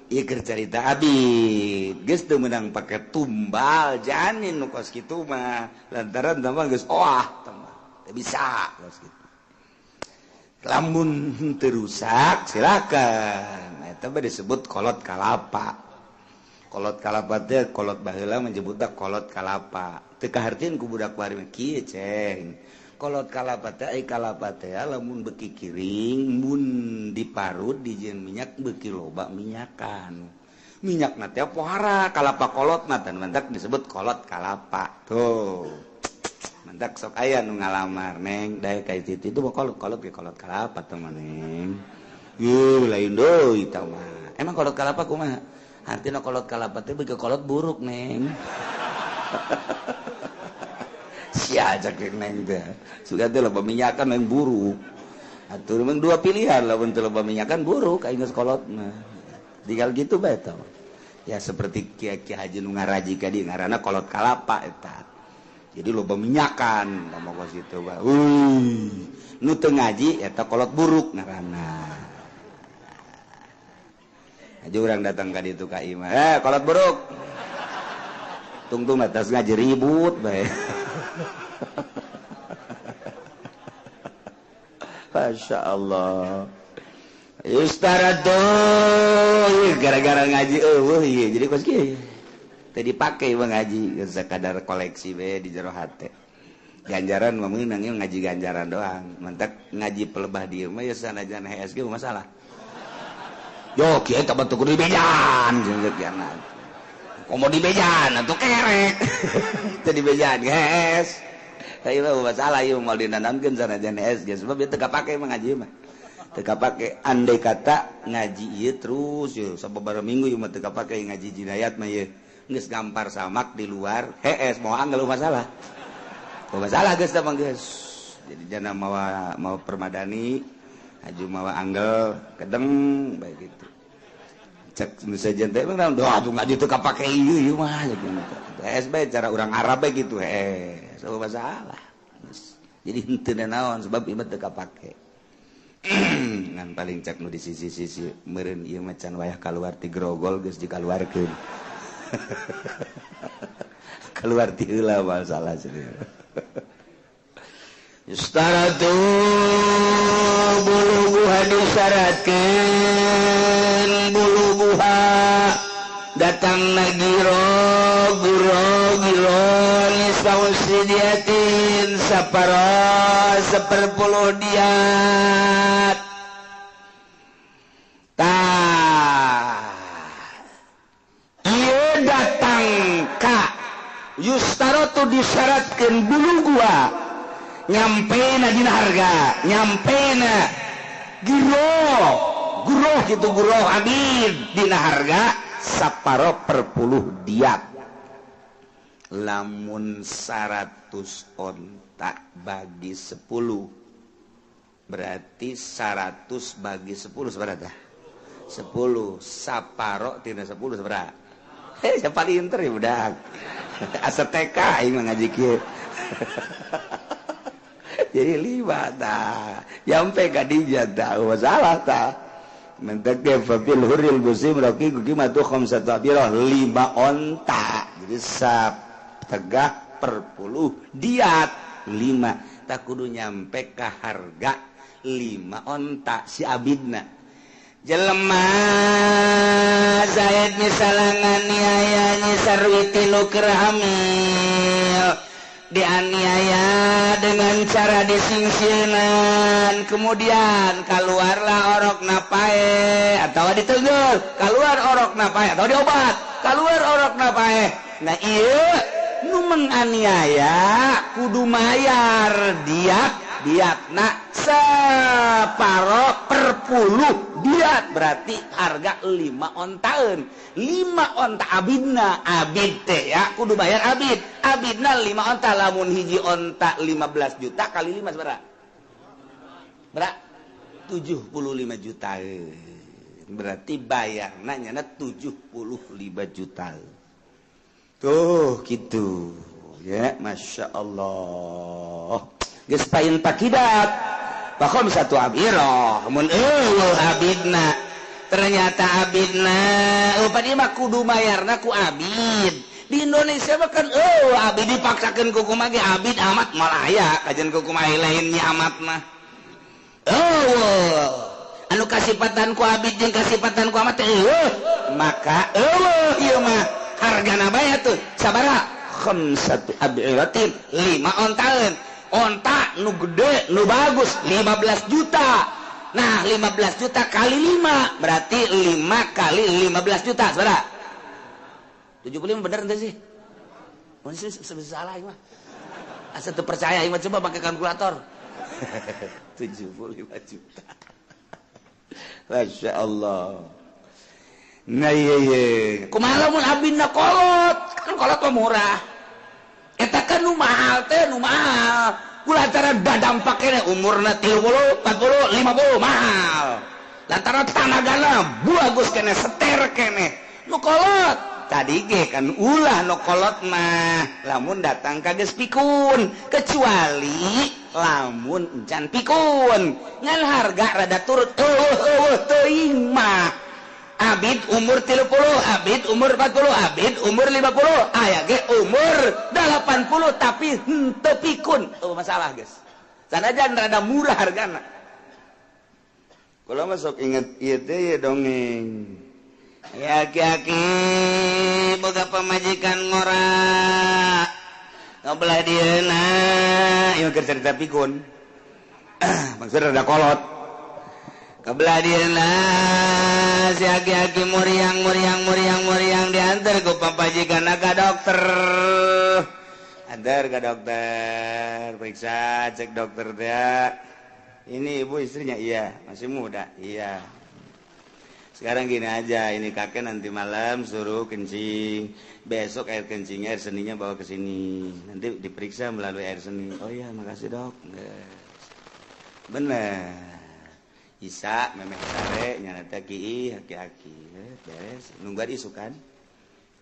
Ieu keur carita abid geus teu meunang pake tumbal janin nu kos kitu mah lantaran tah mah geus oah tah mah teu bisa kos kitu. Lamun teu rusak silakan eta mah disebut kolot kalapa. Kolot kalapa teh kolot baheula menyebutna kolot kalapa. Teu kahartieun ku budak bari mah kieu ceng. Kolot kalapa teh ai kalapa teh lamun beuki kiring mun diparut dijieun minyak beuki loba minyakan. Minyakna teh pohara kalapa kolot mah tah mantak disebut kolot kalapa. Tuh. Mantak sok aya nu ngalamar neng dae ka itu itu mah kolot kolot ge kolot kalapa teh mah neng. Yuh lain deui tah mah. Emang kolot kalapa kumaha? Artina kolot kalapa teh beuki kolot buruk neng. Sia cak neng teh. Suka teh loba minyakan yang buruk. Atuh memang dua pilihan lamun teu loba minyakan buruk aing geus kolot mah. Tinggal gitu bae tah. Ya seperti kiai-kiai haji nu ngaraji ka dieu ngaranna kolot kalapa eta. Jadi loba minyakan ngomong kos kitu bae. Nu teu ngaji eta kolot buruk ngaranna. Haji urang datang ka ditu ka imah. Kolot buruk. Tungtung atas ngaji ribut bae. Masya Allah. Yustarado gara-gara ngaji eueuh ieu jadi kos kieu. Teu dipake mah ngaji sakadar koleksi we di jero hate. Ganjaran mah meunang ieu ngaji ganjaran doang. Mantak ngaji pelebah dieu mah ya sanajan HSG masalah. Yo kieu teh batu kudu dibejan jeung kieu. Komo dibejan atuh kerek. Teu dibejan geus. Ieu mah masalah ieu moal dinanamkeun sanajan HSG sebab ieu teu kapake mah ngaji mah. Teu kapake andai kata ngaji ieu terus ieu sababaraha minggu ieu mah teu kapake ngaji jinayat mah ieu. Geus gampar samak di luar hees moal anggal masalah. Moal masalah geus tah mah geus. Jadi jana mawa mawa permadani aju mawa anggel kedeng bae gitu. Cek misalnya teh mah doa tuh ngaji teu kapake ieu ieu mah gitu. Hees bae cara urang Arab bae gitu hees. Eueuh masalah. Jadi henteu naon sebab ieu mah teu kapake. Ngan paling cek nu di sisi-sisi meureun ieu mah can wayah kaluar ti grogol geus dikaluarkeun. Keluar ti heula masalah serius. Yustaratu buluguha disyaratkeun buluguha datang giro guro giro nisfausidiatin saparo seperpuluh diat. Tah ieu datang ka yustarotu disyaratkeun buluguha nyampena dina harga nyampena giro guro gitu guro abid dina harga saparo perpuluh diat. Lamun 100 onta bagi 10 berarti 100 bagi 10 seberapa? 10 saparo tina 10 seberapa? Siapa pinter ya budak. Asa TK aing mah ngaji kieu. Jadi 5 tah. Nyampe ka dinya tah masalah tah. Mentek ge fil hurril muslim raqiqu qimatu khamsatu abirah 5 onta. Jadi tegah per puluh diat 5 tak kudu nyampe ka harga 5 onta si abidna. Jelema Zaid misalnya nganiaya Nyi Sarwiti nu keur hamil, dianiaya dengan cara disingsieunan, kemudian keluarlah orok napae atau ditenggel, keluar orok napae atau diobat, keluar orok napae. Nah ieu nu menganiaya kudu mayar diat diatna separo per puluh diat, berarti harga 5 ontaeun. 5 onta abidna, abid teh ya kudu bayar abid. Abidna 5 onta, lamun hiji onta 15 juta kali 5 sabaraha? Berapa? 75 juta. Berarti bayarna nyana 75 juta. Tuh gitu ya, Masya Allah. Geus pain takidat bakhom satu abirah mun eueuh abidna, ternyata abidna eueuh ieu mah kudu mayarna ku abid. Di Indonesia mah kan eueuh abid dipaksakeun ku kumaha ge abid amat malah aya kajian ku kumaha lain nya amat mah. Eueuh anu kasipatan ku abid jeung kasipatan ku amat teh eueuh, maka eueuh ieu mah hargana bae atuh sabaraha? Khamsatu abiratin 5 ontaeun. Onta nu gede nu bagus 15 juta. Nah 15 juta kali 5 berarti 5 kali 15 juta saudara. 75 bener ente sih? Masih salah mah. Asa teu percaya mah, coba pakai kalkulator. 75 juta. Masya Allah. Nah iya iya. Kumaha lamun abina kolot? Kan kolot mah murah. Eta kan nu mahal teh, nu mahal. Kulantaran badampak kene umurna 30, 40, 50 mahal. Lantaran tanagana bagus kene, seter kene. Nu kolot tadi ge kan ulah nu kolot mah lamun datang ka geus pikun, kecuali lamun encan pikun. Ngan harga rada turut eueuh teuing mah. Abid umur 30, abid umur 40, abid umur 50, aya ge umur 80 tapi henteu pikun. Oh, masalah guys. Sanajan rada murah hargana. Kula mah sok inget ieu teh ye dongeng. Ya aki-aki boga pamajikan ngora. Ngobelah dieuna, ieu keur cerita pikun. Maksudna rada kolot. Kebelah dieuna si aki-aki muriang muriang muriang muriang diantar ku pamajikan ka dokter. Antar ke dokter, periksa, cek dokter dia. Ini ibu istrinya? Iya, masih muda. Iya. Sekarang gini aja, ini kakek nanti malam suruh kencing. Besok air kencingnya, air seninya bawa ke sini. Nanti diperiksa melalui air seni. Oh iya, makasih dok. Bener. Isa memeh sare nyana ki aki-aki beres nungguan isukan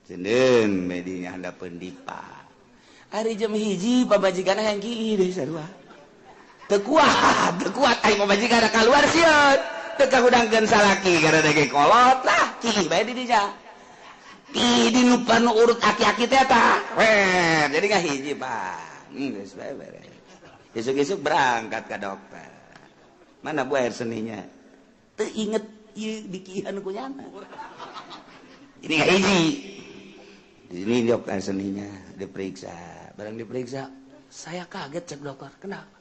jeneng medinya handapeun dipa ari jam 1 pamajikanna yang ki deui sarua teu kuat aing pamajikanna kaluar sieun teu kahudangkeun salaki gara dege kolot lah ki bae di dinya ki di nu urut aki-aki teh tah we jadi ngahiji Pak geus bae beres isuk-isuk berangkat ka dokter. Mana bu air seninya? Teu inget ieu dikihan ku nyana. Ini nggak hiji. Di sini dok air seninya diperiksa. Barang diperiksa, saya kaget cek dokter. Kenapa?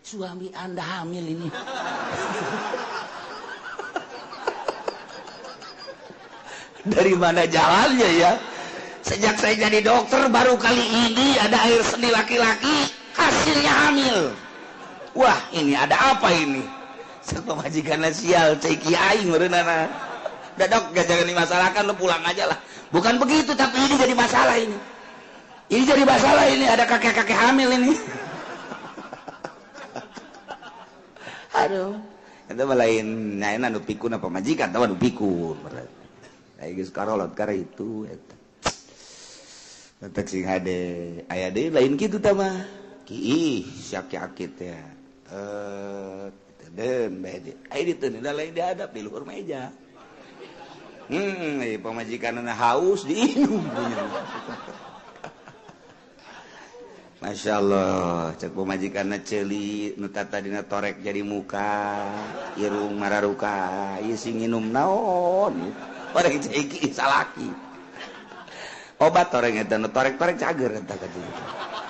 Suami Anda hamil ini. Dari mana jalannya ya? Sejak saya jadi dokter baru kali ini ada air seni laki-laki hasilnya hamil. Wah, ini ada apa ini? Pemajikan sial ceki aing meureunana. Udah dok, gak jangan dimasalahkan, lu pulang aja lah. Bukan begitu, tapi ini jadi masalah ini. Ini jadi masalah ini, ada kakek-kakek hamil ini. Aduh, itu mah lain nyaena nu pikun apa majikan, tahu nu pikun. Aing geus karolot kara itu eta. Tetek sing hade aya deui lain kitu tah mah. Ki sia-akit ya. Den bae aya ditu lain dihadap di luhur meja. Pamajikanna haus diinum punya. Masya Allah, cek pamajikanna ceuli nu tadina torek jadi muka, irung mararuka, ieu sing nginum naon? Torek cai salaki. Obat torek eta nu torek-torek cager eta ka dieu.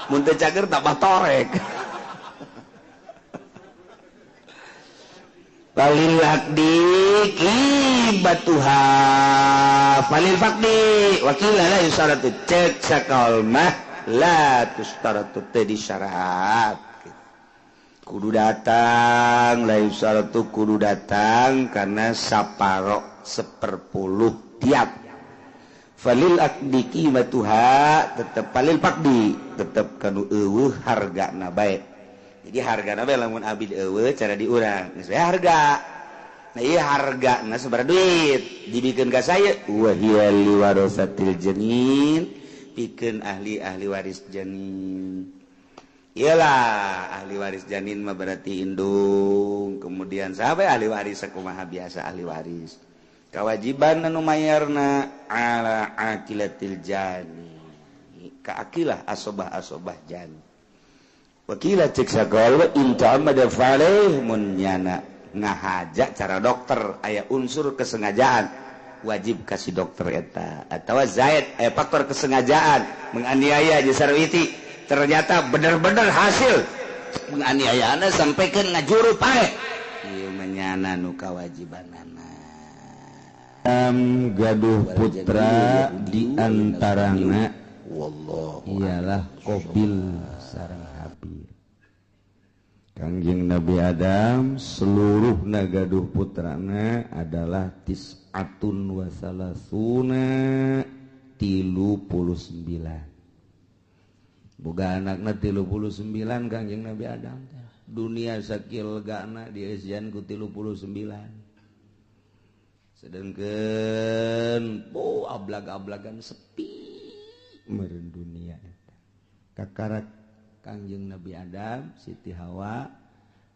Mun teu cager tambah torek. Falil aqdi qibatuha falil faqdi wakila la yusaratu cek sakal mah la tustaratu teh disyarat kudu datang la yusaratu kudu datang karena saparo 1/10 tiap falil aqdi qibatuha tetep falil faqdi tetep kanu eueuh hargana bae. Jadi harga nabe lamun abid eueuh cara diurang geus harga. Nah ieu hargana sabaraha duit dibikeun ka saya wa hiya liwarasatil janin pikeun ahli-ahli waris janin. Iyalah ahli waris janin mah berarti indung kemudian sahabat ahli waris sakumaha biasa ahli waris. Kewajiban anu mayarna ala aqilatil jani. Ka aqilah asobah-asobah jani. Wakila cek sagala inta amada falaih mun nyana ngahaja cara dokter aya unsur kesengajaan wajib kasih dokter eta atawa zaid aya faktor kesengajaan menganiaya jeung sarwiti ternyata bener-bener hasil menganiayana sampaikan ngajuru pae ieu mah nyana nu kawajibanana. Gaduh putra di antarana wallahu ialah Qabil sareng Habil. Kangjeng Nabi Adam seluruh nagaduh putrana adalah tis'atun wa salasuna 39. Boga anakna 39 Kangjeng Nabi Adam teh. Dunia sakil gana dieusian ku 39. Sedangkan oh ablag-ablagan sepi meureun dunia eta. Kakarak Kangjeng Nabi Adam, Siti Hawa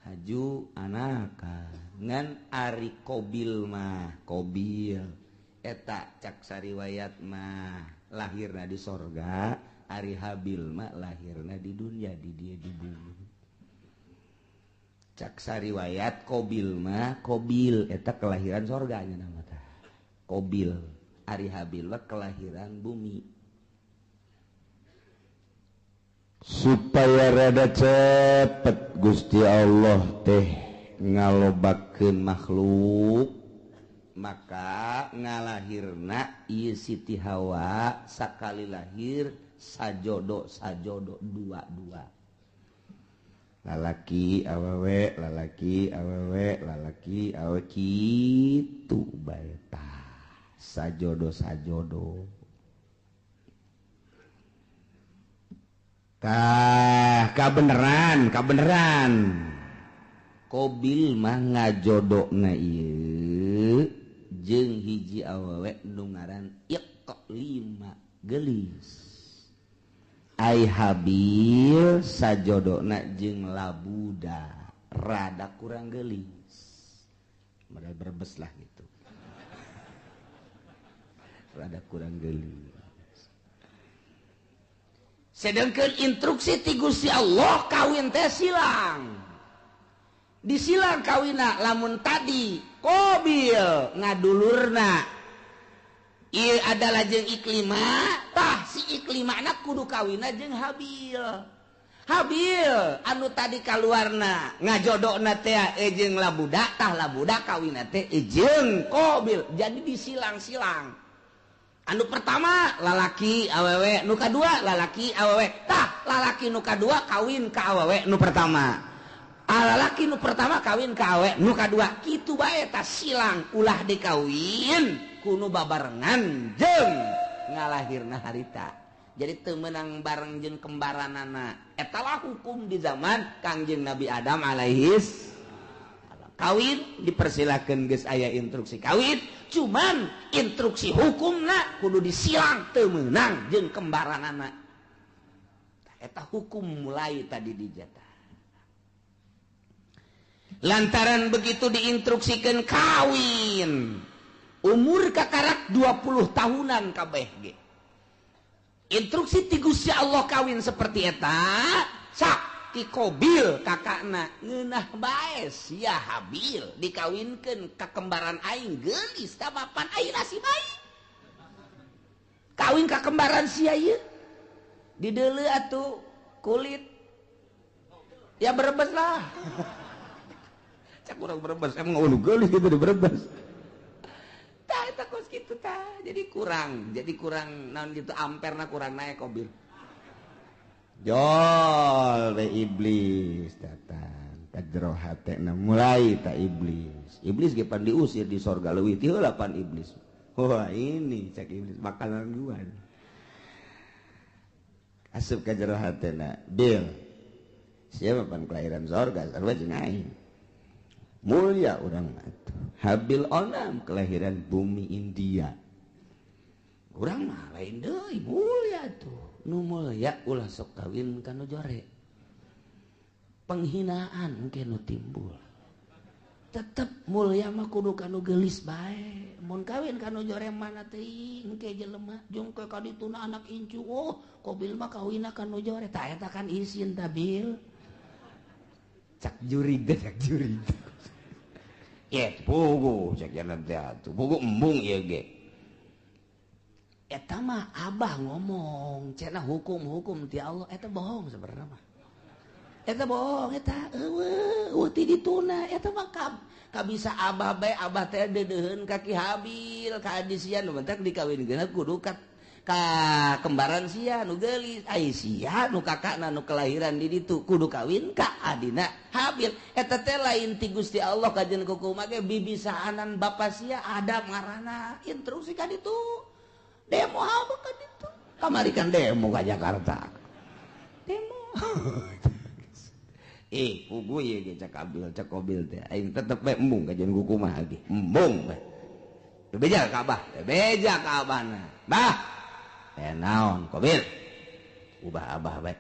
haju anaka ngan ari Qabil mah Qabil eta cak sariwayat mah lahirna di sorga, ari Habil mah lahirna di dunia di dieu di bumi. Cak sariwayat Qabil mah Qabil eta kelahiran sorga nya nama tah Qabil, ari Habil mah kelahiran bumi. Supaya rada cepet Gusti Allah teh ngalobakeun makhluk maka ngalahirna ieu Siti Hawa sakali lahir sajodo sajodo dua-dua lalaki awewe lalaki awewe lalaki awewe kitu bae tah sajodo sajodo. Tah kabeneran kabeneran Qabil mah ngajodona ieu jeung hiji awewe nu ngaran Iqlima geulis. Ai Habil sajodona jeung Labuda rada kurang geulis. Modal berbes lah gitu. Rada kurang geulis. Sedangkan instruksi ti Gusti Allah kawin teh silang. Disilang kawina lamun tadi Qabil ngadulurna ieu adalah jeung Iklima, tah si Iklimana kudu kawina jeung Habil. Habil anu tadi kaluarna ngajodona teh jeung Labuda, tah Labuda kawina teh jeung Qabil. Jadi disilang-silang. Anu pertama lalaki awewe, nu kadua lalaki awewe. Tah lalaki nu kadua kawin ka awewe nu pertama. Lalaki nu pertama kawin ka awewe nu kadua. Kitu bae tah silang ulah dikawin kuno babarengan jeung ngalahirna harita. Jadi teu meunang bareng jeung kembaranana. Eta lah hukum di zaman Kangjeng Nabi Adam alaihis salam. Kawin dipersilakan, geus aya instruksi kawin, cuman instruksi hukumna kudu disilang, teu meunang jeung kembaranana. Eta hukum mulai tadi dijatah. Lantaran begitu diinstruksikan kawin umur kakarak 20 tahunan kabeh ge. Instruksi ti Gusti Allah kawin seperti eta, sak ti Kobil kakakna ngeunah bae sia Habil dikawinkeun ka kembaran aing geulis tah mapan aing nasib aing. Kawin ka kembaran sia ieu. Dideuleu atuh kulit. Ya Brebes lah. Cak urang Brebes emang ulu geulis gitu di Brebes. Tah eta kos kitu tah. Jadi kurang naon gitu, amperna kurang naik Kobil. Jol we iblis datang ka jero hatena, mulai tak iblis. Iblis ge pan diusir di sorga, leuwih ti heula pan iblis. Wah, ini cek iblis makanan gua. Asup ka jero hatena, Bil. Siapa pan kelahiran sorga, sarua jeung aing. Mulia urang mah atuh. Habil onam kelahiran bumi India. Urang mah lain deui, mulia tuh. Nu mulia ulah sok kawin ka nu jore. Penghinaan mungkin nu timbul. Tetep mulia mah kudu ka nu geulis bae. Mun kawin ka nu jore mana teuing engke jelema jeung ke ka dituna anak incu. Oh, Kobil mah kawinna ka nu jore. Tah eta kan isin ta, Bil. Cak jurig teh, cak jurig. Ye, pugu cek jalan teh atuh. Pugu embung ieu ge. Eta mah abah ngomong, cenah hukum-hukum ti Allah eta bohong sebenarnya mah. Eta bohong eta eueuh eueuh ti dituna eta mah kabisa abah bae, abah teh deudeuheun ka Ki Habil ka adi sia nu bentak dikawinkeun kudu ka kembaran sia nu geulis, ai sia nu kakakna nu kelahiran di ditu kudu kawin ka adina Habil. Eta teh lain ti Gusti Allah kajen kukumaha ge, bibisaanan bapa sia Adam ngaranna, instruksi ka ditu, demo apa ka ditu kamari kan, demo ka Jakarta, demo. Eh, pugu ieu ge cak Abil, cak Kobil teh. Aing tetep bae embung kajen kukumaha ge. Embung bae. Bebeja ka abah, bebeja ka abahna. Bah. Eh naon Kobil? Ubah abah bae.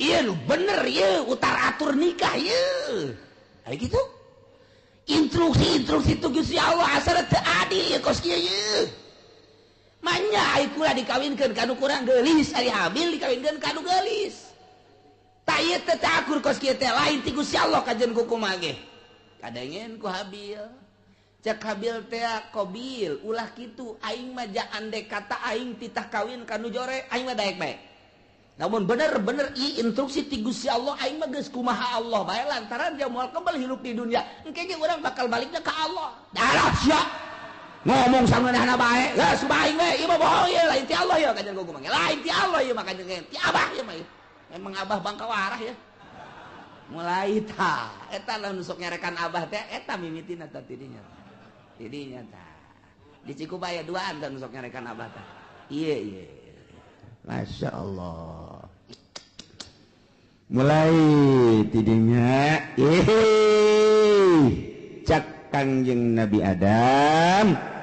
Iya nu bener ieu utar atur nikah ieu. Ari kitu. Instruksi-instruksi tu Gusti Allah asal teu adil ieu kos kieu ieu. Manya ai kula dikawinkeun ka nu kurang geulis, ari Habil dikawinkeun ka nu geulis. Tah ieu teh teu akur kos kieu teh, lain ti Gusti Allah kajen kukumaha ge. Kadengen ku Habil. Cek Habil teh, Kobil ulah kitu, aing mah ja andek kata aing titah kawin ka nu jore aing mah daek bae. Namun bener-bener i instruksi ti Gusti Allah aing mah geus kumaha Allah bae, lantaran dia moal kembali hidup di dunia. Engke ge urang bakal baliknya ka Allah. Darah sia. Ngomong sangeunahna bae. Geus ubah aing we, ieu mah bohong ieu, lain ti Allah ieu kajen kukumaha. Lain ti Allah ieu mah kajen ti abah ieu mah. Emang abah bangka warah ya. Mulai ta, eta lah nu sok nyarekan abah teh eta mimitina tah tidinya. Tidinya tah. Di Cikupa aya duaan tah nu sok nyarekan abah tah. Iya iya. Masya Allah. Mulai tidinya, ih, cak Kangjeng Nabi Adam.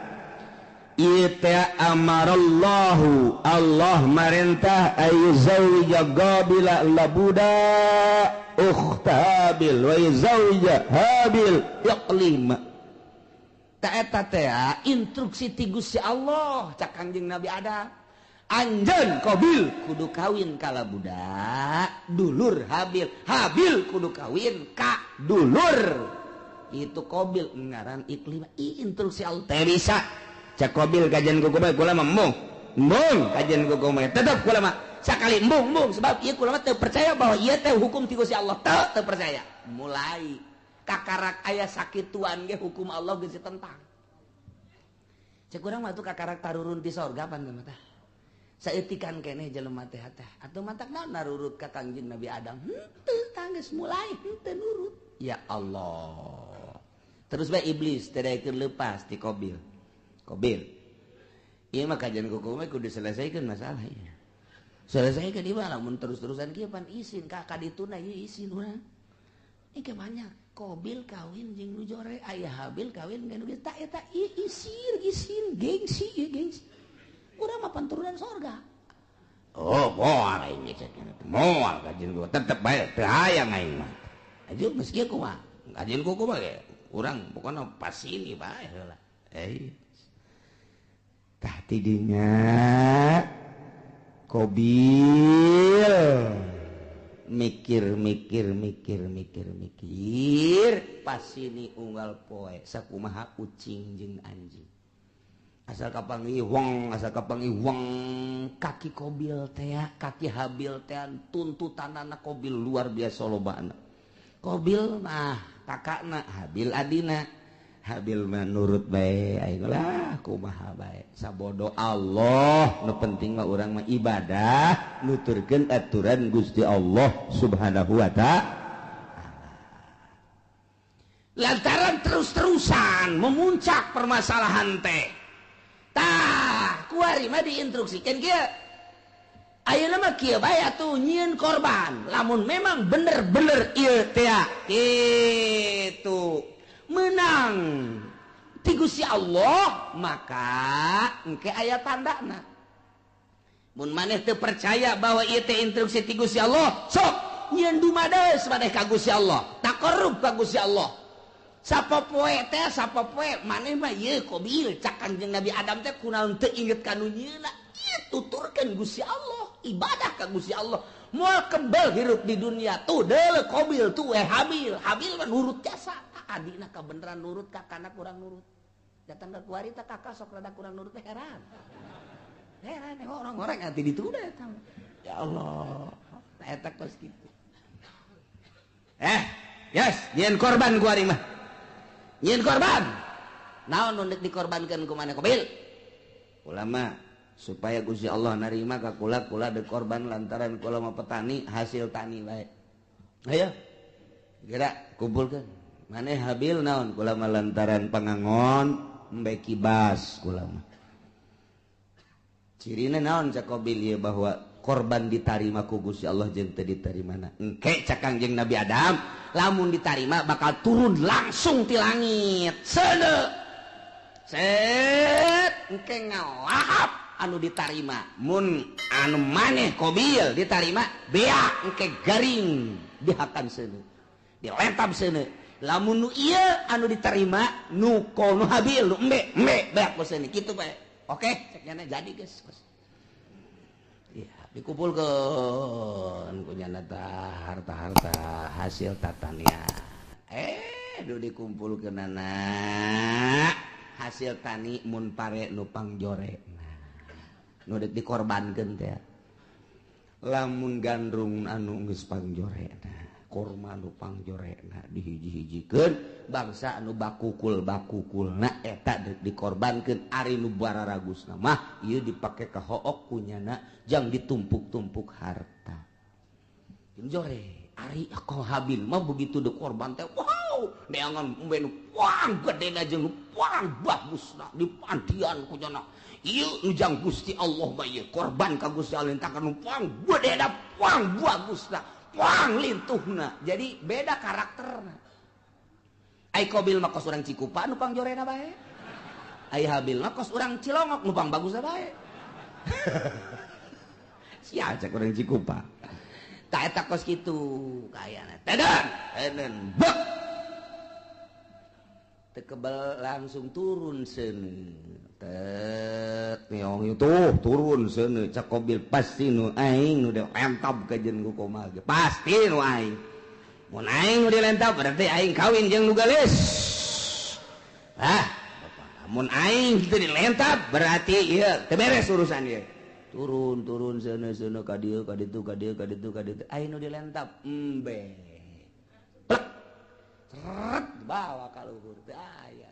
Ieu teh amarallahu, Allah marentah ayyuzawwija Qabila labuda ukhta Habil wa yuzawwija Habil Iqlima. Ta eta teh instruksi ti Gusti Allah cak Kangjeng Nabi Adam. Anjeun Qabil kudu kawin ka budak dulur Habil, Habil kudu kawin ka dulur itu Qabil ngaran Iklimah. I instruksi Allah teh bisa cak Qabil kajian kuku bae, kula mah embung embung kajian kuku mah tetep kula mah sakali embung embung, sebab ieu kula mah teu percaya bahwa ieu teh hukum ti Gusti Allah, teu teu percaya. Mulai kakarak aya sakituan ge hukum Allah geus ditentang. Cek urang mah tuh kakarak tarurun ti sorga pan teh mah tah. Saeutikan keneh jelema teh teh atuh matak naon narurut ka Kangjeng Nabi Adam henteu, tanggeus mulai henteu nurut. Ya Allah, terus bae iblis teh daekeun leupas ti Qabil. Qabil, ieu mah kajian kuku mah kudu diselesaikan masalah ieu, selesaikan ieu mah. Lamun terus-terusan kieu pan isin ka kadituna ieu, isin urang. Ini banyak. Kobil kawin jeung nu jore, aya Habil kawin jeung nu tak eta isin isin gengsi ieu gengsi. Urang mah turunan sorga. Oh, moal aing geus moal kajeun gua tetep bae teu hayang aing mah. Ajeun geus kieu kumaha? Kajeun ku kumaha ge? Urang pokona pasini bae heula. Eh. Tah tidinya Kobil mikir mikir mikir mikir mikir pasini unggal poe sakumaha kucing jeung anjing asal kapanggih wong asal kapanggih wong kaki Kobil teh kaki Habil teh tuntutanana Kobil luar biasa lobana. Kobil mah kakakna, Habil adina. Habil mah nurut bae aing lah kumaha bae sabodo Allah nu penting mah urang mah ibadah nuturkeun aturan Gusti Allah Subhanahu wa ta'ala. Lantaran terus-terusan memuncak permasalahan teh tah kuari mah diinstruksikan kieu ayeuna mah kieu bae atuh nyieun korban lamun memang bener-bener ieu teh kitu menang ti Gusti Allah maka engke aya tandana. Mun maneh teu percaya bahwa ieu teh instruksi ti Gusti Allah sok nyieun dumades maneh ka Gusti Allah taqarrub ka Gusti Allah sapopoe teh sapopoe maneh mah ieu Kobil cak Kanjeng Nabi Adam teh kunaon teu inget ka nu nyieunna ieu tuturkeun Gusti Allah ibadah ka Gusti Allah moal kebel hirup di dunia tuh deuleu Kobil tuh Habil Habil mah nurut jasa adina kabeneran nurut kakana kurang nurut datang ke kuari teh kakak sok rada kurang nurut teh heran heran orang-orang nanti ditunda eta ya Allah eta kos kitu yes nyieun korban kuari mah nyieun korban naon nu deuk dikorbankeun ku maneh Kobil ulama supaya Gusti Allah narima ka kula kula deuk korban lantaran kula mah petani hasil tani bae ayo geura kumpulkeun maneh Habil naon kula mah lantaran pangangon embe kibas kula mah cirina naon cak Kobil ieu bahwa korban ditarima ku Gusti Allah jeung teu ditarimana engke cak Kangjeng Nabi Adam lamun ditarima bakal turun langsung ti langit seuneu set engke ngalahap anu ditarima mun anu maneh Kobil ditarima beak engke garing dihakan seuneu dilentab seuneu lamun nu ieu anu diterima nu nu Habil nu embe embe beak ku seuneu kitu bae oke cek nyana jadi geus ya dikumpulkeun ku nyana tah harta-harta hasil tatanian nu dikumpulkeunana hasil tani mun pare nu pangjorena nu deuk dikorbankeun teh lamun gandrung anu geus pangjorena korma nu pangjorena dihiji-hijikeun bangsa anu bakukul-bakukulna eta deuk dikorbankeun ari nu bararagusna mah ieu dipake ka hook kunyana jang ditumpuk-tumpuk harta jore ari ako Habil mah begitu deuk korban teh wow neangan embe nu pang gedena jeung nu pang bagusna dipandian kunyana ieu nu jang Gusti Allah mah ieu korban ka Gusti Allah takan nu pang gedena pang bagusna pang lintuhna jadi beda karakterna. Ai Kobil mah kos urang Cikupa nu pangjorena bae ai Habil mah kos urang Cilongok nu pang bagusna bae sia cek urang Cikupa tah eta kos kitu kayana teden teden bek teu kebel langsung turun seuneu tet nyong tuh turun seuneu cak Kobil pasti nu aing nu dilentab ka jeung ku komal ge pasti nu aing mun aing nu dilentab berarti aing kawin jeung nu geulis ah mun aing teu dilentab berarti ieu teu beres urusan ieu turun turun seuneu seuneu ka dieu ka ditu ka dieu ka ditu ka ditu aing nu dilentab embe plek seret bawa ka luhur teu aya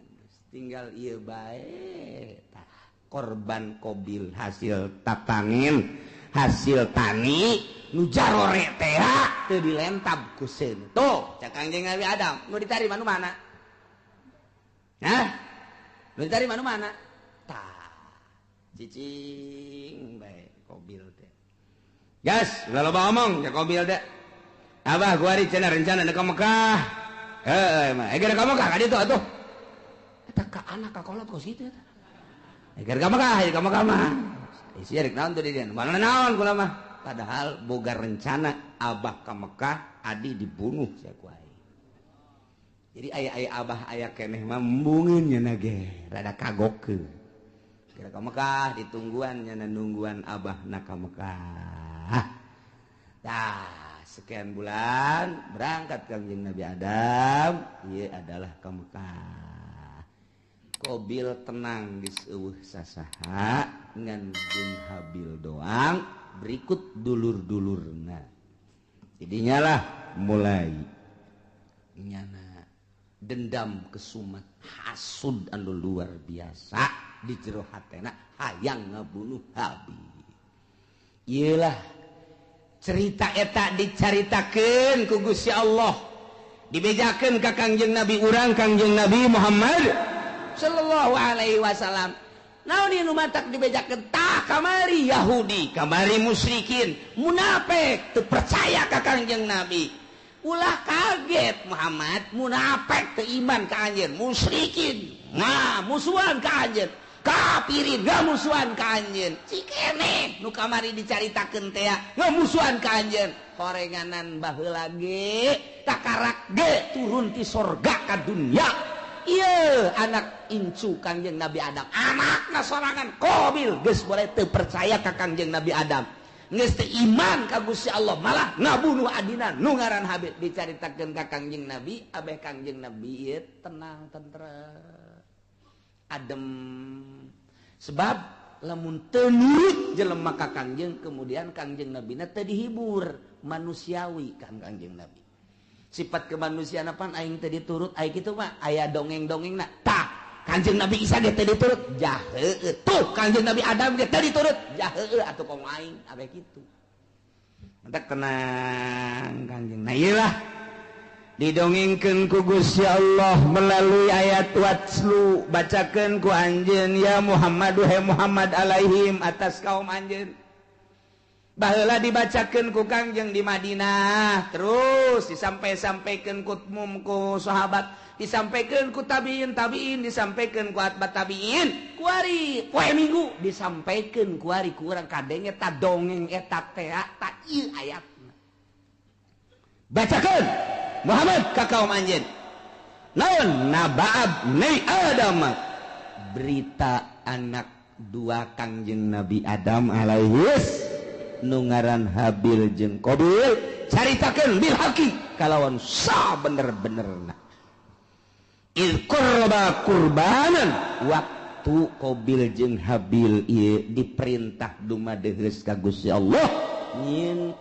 tinggal ieu bae tah korban Kobil hasil tatangin hasil tani nu jarore teh teu dilentab ku seuneu tuh cak Kangjeng Nabi Adam nu ditarima nu mana hah nu ditarima nu mana tah cicing bae Kobil teh gas ulah loba omong cak Kobil teh abah kuari cenah rencana deuk ka Mekah Heuh mah geura ka Mekah ka ditu atuh. Eta ka anak ka kolot kos kitu eta. Geura ka Mekah, ka Mekah mah. Isi rek naon tuh di dieu? Mana naon kula mah. Padahal boga rencana abah ka Mekah, adi dibunuh sia ku aing. Jadi aya-aya abah aya keneh mah embungeun nya ge, rada kagokeun. Geura ka Mekah ditungguan nya nungguan abah na ka Mekah. Tah, sekian bulan berangkat Kangjeng Nabi Adam, ieu adalah ka Mekah. Qabil tenang geus eueuh sasaha ngan jeung Habil doang, berikut dulur-dulurna. Jadinya lah mulai nyana dendam kesumat hasud anu luar biasa di jero hatena hayang ngabunuh Habil. Iyalah cerita eta dicaritakeun ku Gusti Allah, dibejakeun ka Kangjeng Nabi urang Kangjeng Nabi Muhammad sallallahu alaihi wasallam. Naon ieu nu matak dibejakeun? Tah kamari Yahudi, kamari musyrikin, munafik teu percaya ka Kangjeng Nabi. Ulah kaget Muhammad, munafik teu iman ka anjeun, musyrikin nah musuhan ka anjeun, kafirin ngamusuhan ka anjeun. Cikene nu kamari dicaritakeun teh ngamusuhan ka anjeun. Horenganan baheula ge takarak ge turun ti sorga ka dunya. Ieu anak incu Kangjeng Nabi Adam, anakna sorangan Qabil geus boleh teu percaya ka Kangjeng Nabi Adam, geus teu iman ka Gusti Allah, malah ngabunuh adina nu ngaran Habil. Dicaritakeun ka Kangjeng Nabi, abeh Kangjeng Nabi ieu tenang tentrem adem, sebab lamun teu nurut jelema ka Kangjeng, kemudian Kangjeng Nabina teu dihibur manusiawi kan Kangjeng Nabi. Sifat kemanusiaan apaan aing teu diturut, aing kitu mah aya dongeng-dongengna. Tah, Kangjeng Nabi Isa ge teu diturut, jah heueuh. Tuh Kangjeng Nabi Adam ge teu diturut, jah heueuh atuh komo aing abeh kitu. Mantak tenang Kangjeng. Nah ieu lah didongengkeun ku Gusti Allah melalui ayat watslu, bacakeun ku anjeun ya Muhammad, he Muhammad alaihim atas kaum anjeun. Baheula dibacakeun ku Kangjeng di Madinah, terus disampai-sampaikeun ku mum ku sahabat, disampaikeun ku tabiin tabiin, disampaikeun ku atba tabiin, kuari poe Minggu disampaikeun kuari ku urang kadenge ta dongeng eta teh ta ieu ayatna. Bacakeun Muhammad ka kaum anjeun. Naon nabaab ni Adam, berita anak dua Kangjeng Nabi Adam alaihis nu ngaran Habil jeung Qabil, caritakeun bil haqi kalawan sa bener-benerna. Il qurba qurbanan, waktu Qabil jeung Habil ieu diperintah dumadeheus ka Gusti Allah nyieun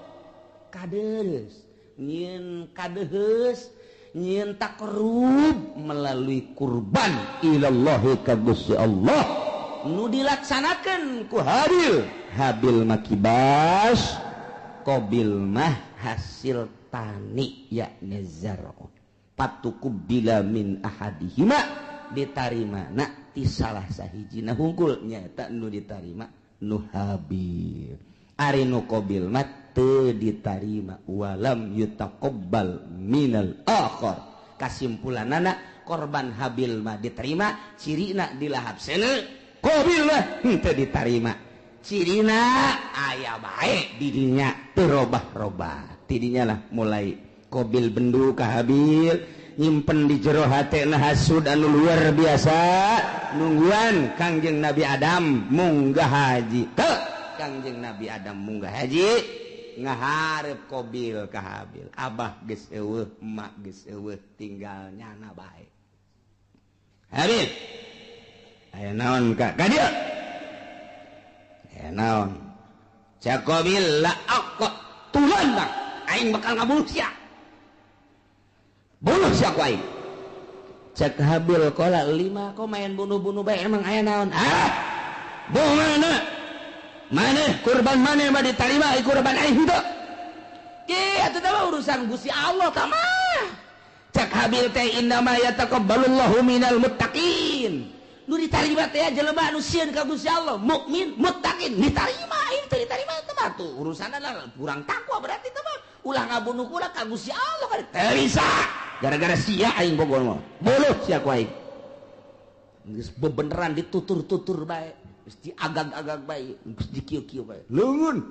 kadeus, nyieun kadeheus, nyieun takrub melalui kurban ilallahi ka Gusti Allah nu dilaksanakeun ku Habil. Habil mah kibas, Qabil mah hasil tani yakni zar'u. Patuqubila min ahadihima, ditarima na ti salah sahijina hungkul nyaeta nu ditarima nu Habil. Ari nu Qabil mah teu ditarima, walam yutaqabbal minal akhar. Kasimpulanana korban Habil mah diterima, cirina dilahap seuneu, Qabil mah henteu ditarima. Cirina aya bae didinya teu robah-robah. Tidinya lah mulai Qabil bendu ka Habil, nyimpen di jero hatena hasud anu luar biasa, nungguan Kangjeng Nabi Adam munggah haji. Teu Kangjeng Nabi Adam munggah haji ngaharep Qabil ka Habil. Abah geus eueuh, emak geus eueuh, tinggal nyana bae. Habil, aya naon ka ka dieu? Aya naon? Cak Qabil la aqqa tulan bang, aing bakal ngabunuh sia. Bunuh sia ku aing. Cak Habil qala lima kok main bunuh-bunuh bae, emang aya naon? Ah, mana? Maneh kurban maneh mah ditarima, kurban aing henteu. Ki atuh teh urusan Gusti Allah tah mah. Cak Habil teh innama yataqabbalullahu minal muttaqin. Nu ditarima teh jelema anu sieun ka Gusti Allah, mukmin, muttaqin, ditarima. Ieu teh ditarima teh mah tuh urusanna kurang takwa berarti teh mah. Ulah ngabunuh kula ka Gusti Allah kan teu bisa. Gara-gara sia aing bogoh mah. Buluh sia ku aing. Geus bebeneran ditutur-tutur bae, geus diagag-agag bae, geus dikieu-kieu bae. Leungeun.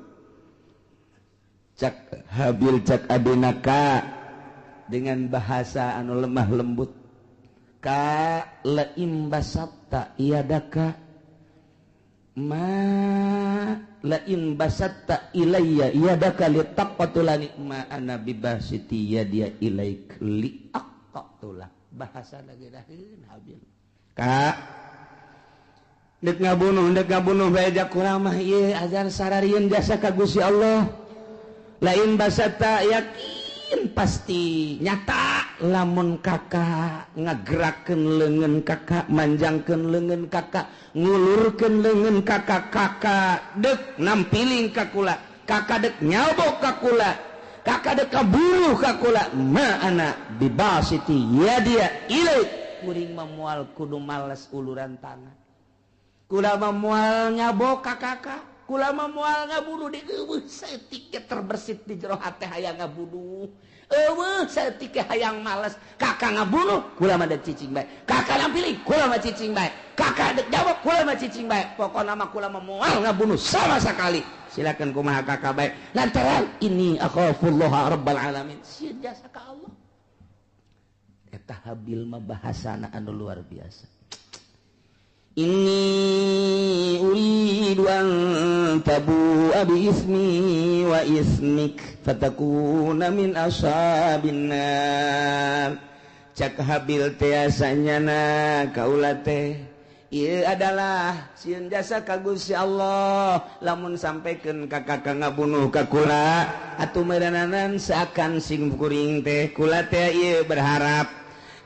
Cak Habil cak adina ka dengan bahasa anu lemah lembut. Ka laim basatta yadaka ma lain basatta ilayya yadaka litaqtulani ma ana bibasiti yadiya ilaik liaqtula. Bahasa lagi daheun Habil. Ka dek ngabunuh bae jak kurang mah ieu azan sararieun jasa ka Gusti Allah. Lain basatta yakin pasti nyata lamun kakak ngagerakeun leungeun kakak, manjangkeun leungeun kakak, ngulurkeun leungeun kakak, kakak dek nampiling ka kula, kakak dek nyabok ka kula, kakak dek kaburuh ka kula, ma ana bibasiti yadia ilaik. Kuring mah moal kudu males uluran tangan, kula mah moal nyabok ka kakak, kula mah moal ngabunuh di eueuh saeutik ge terbersit di jero hate hayang ngabunuh. Eueuh saeutik ge hayang males, kakak ngabunuh kula mah dek cicing bae, kakak nampiling kula mah cicing bae, kakak dek jawab kula mah cicing bae, pokona mah kula mah moal ngabunuh sama sekali. Silakan kumaha kakak bae, lantaran ini akhafullah rabbal alamin, sieun jasa ka Allah. Eta Habil mah bahasana anu luar biasa. Inni uridu an tabu'a bi ismi wa ismik fatakuna min ashabin nar. Cak Habil teh asanyana kaula teh ieu adalah sieun jasa ka Gusti Allah lamun sampaikan ka kakak ngabunuh ka kula atuh meureunanan seakan sing kuring teh kula teh ieu berharap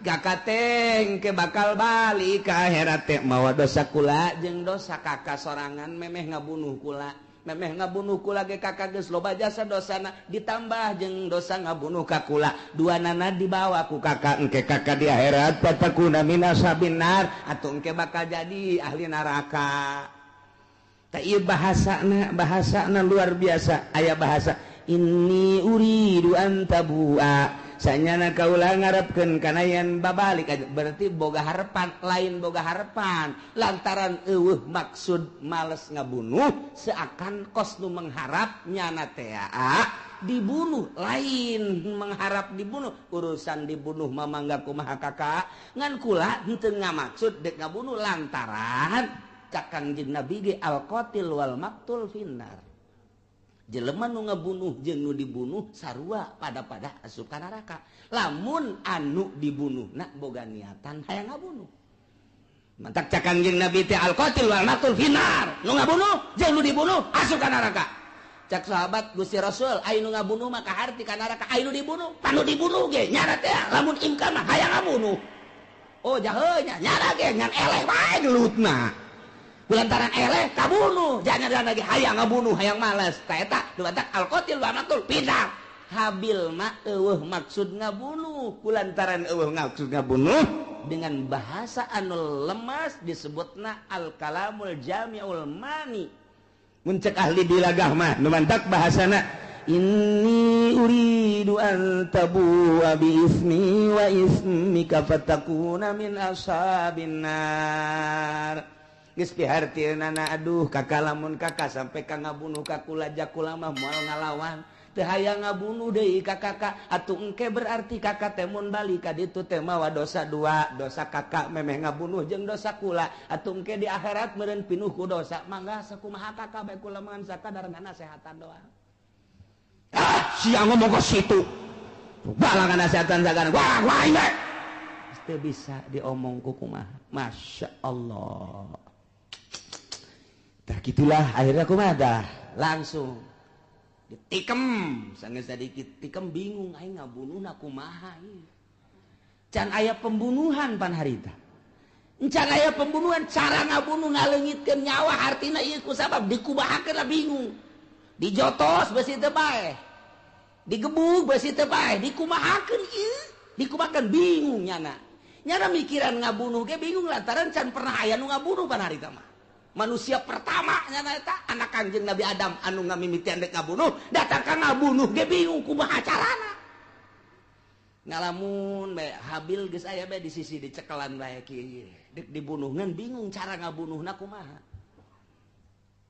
kakak teh ke bakal balik ka akhirat teh mawa dosa kula jeung dosa kakak sorangan memeh ngabunuh kula, memeh ngabunuh kula ge kakak geus loba jasa dosana ditambah jeung dosa ngabunuh ka kula, dua nana dibawa ku kakak engke kakak di akhirat fatakuna min ashabin nar atuh engke bakal jadi ahli neraka. Tah ieu bahasana, bahasana luar biasa. Aya bahasa inni uridu an tabu'a, sanyana kaula ngarepkeun kana yen babalik aja, berarti boga harepan, lain boga harepan lantaran eueuh maksud males ngabunuh seakan kos nu mengharap nyana teh dibunuh, lain mengharap dibunuh, urusan dibunuh mah mangga kumaha kakak, ngan kula henteu ngamaksud dek ngabunuh lantaran cak Kangjeng Nabi ge al qatil wal maqtul finnar. Jelema nu ngabunuh jeung nu dibunuh sarua pada-pada asup ka neraka. Lamun anu dibunuh na boga niatan hayang ngabunuh. Mantak cak Kangjeng Nabi teh al qatil wal maqtul finnar. Nu ngabunuh jeung nu dibunuh asup ka neraka. Cak sahabat Gusti Rasul, aya nu ngabunuh mah kaharti ka neraka, aya nu dibunuh, panu dibunuh ge nyara teh lamun imkan mah hayang ngabunuh. Oh jahe nya nyara ge ngan eleh wae gelutna. Lantaran eleh kabunuh, jangan lagi hayang ngabunuh, hayang males. Ta eta dumatak al qatil wa maqtul pindah. Habil mah eueuh maksud ngabunuh, kulantaran eueuh maksud ngabunuh dengan bahasa anu lemas disebutna al kalamul jami'ul mani. Mun cek ahli bilagah mah nu mantak bahasana inni uridu an tabu'a bi ismi wa ismika fatakuna min ashabin nar. Geus pihartieunana aduh kakak lamun kakak sampai ka ngabunuh ka kula jakula mah moal ngalawan teu hayang ngabunuh deui ka kakak atuh engke berarti kakak teh mun balik ka ditu teh mawa dosa dua, dosa kakak memeh ngabunuh jeung dosa kula atuh engke di akhirat meureun pinuh ku dosa mangga sakumaha kakak bae kula mah sakadar nasehatan doang. Ah sia ngomong ka situ balangan nasehatan sagana wah wah bae teu bisa diomong ku kumaha. Masya Allah. Tah gitulah akhirnya kumaha dah langsung ditikem sangat sedikit tikem bingung aing ngabunuhna kumaha ieu. Can aya pembunuhan pan harita. Can aya pembunuhan cara ngabunuh ngaleungitkeun nyawa artina ieu ku sabab dikubahakeun lah bingung. Dijotos beusi teu bae. Digebug beusi teu bae, dikumahakeun ieu, dikumahakeun bingung nyana. Nyana mikiran ngabunuh ge bingung lantaran can pernah aya nu ngabunuh pan harita mah. Manusia pertama nyana eta anak Kangjeng Nabi Adam anu ngamimitian dek ngabunuh, datang ka ngabunuh ge bingung kumaha carana. Ngalamun bae Habil geus aya bae di sisi dicekelan bae kieu. Dek dibunuh ngan bingung cara ngabunuhna kumaha.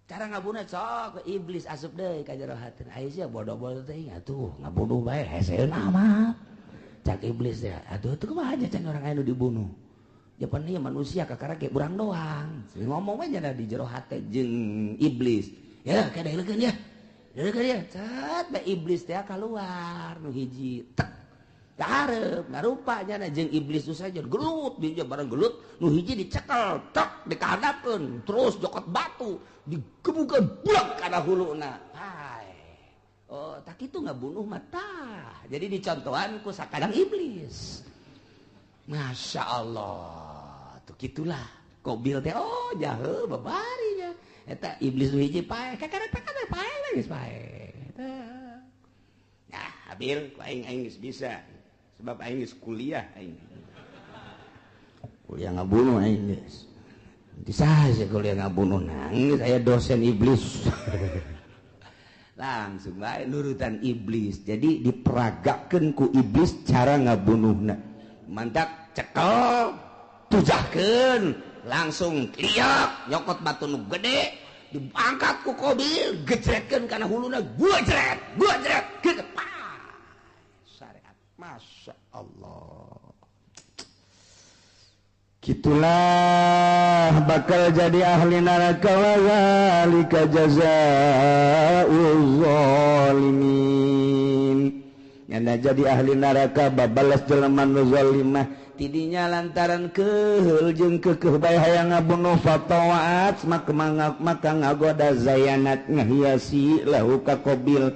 Cara ngabunuh sok iblis asup deui ka jero hati. Aya sia bodoh-bodoh teh atuh ngabunuh bae heseuna mah. Cak iblis teh atuh teu kumaha can orang anu dibunuh. Japan ieu manusia kakara ge urang doang. Ngomong aja di jero hate jeung iblis. Ya kada leukeun ya. Leukeun ya. Cet bae iblis teh kaluar nu hiji. Tek. Kaharep ngarupa nya jeung iblis tu saja gelut dia bareng gelut nu hiji dicekel tek dikahadapkeun terus jokot batu digebukeun buak kana huluna. Hai. Oh, tak kitu ngabunuh mah tah. Jadi dicontohan ku sakadang iblis. Masya Allah, tuh gitulah. Kobil teh, oh jahe babarinya. Eta iblis nu hiji paeh, kakara kakara paeh geus paeh. Nah, Habil, ku aing aing geus bisa. Sebab aing geus kuliah aing. Kuliah ngabunuh aing geus. Bisa sih kuliah ngabunuh nangis aya dosen iblis. Langsung bae nurutan iblis. Jadi diperagakeun ku iblis cara ngabunuhna. Mantak cekel tujahkeun langsung liak nyokot batu nu gede diangkat ku Kobil gejretkeun kana huluna gua jret kieu syariat. Masya Allah, gitulah bakal jadi ahli neraka wa zalika jazaa'uz zalimin. Nyanda jadi ahli neraka babalas jelema nu zalimah tidinya lantaran keheul jeung keukeuh bae hayang ngabunuh fatawaat maka ngagoda zayanat ngahiasi lahu ka Qabil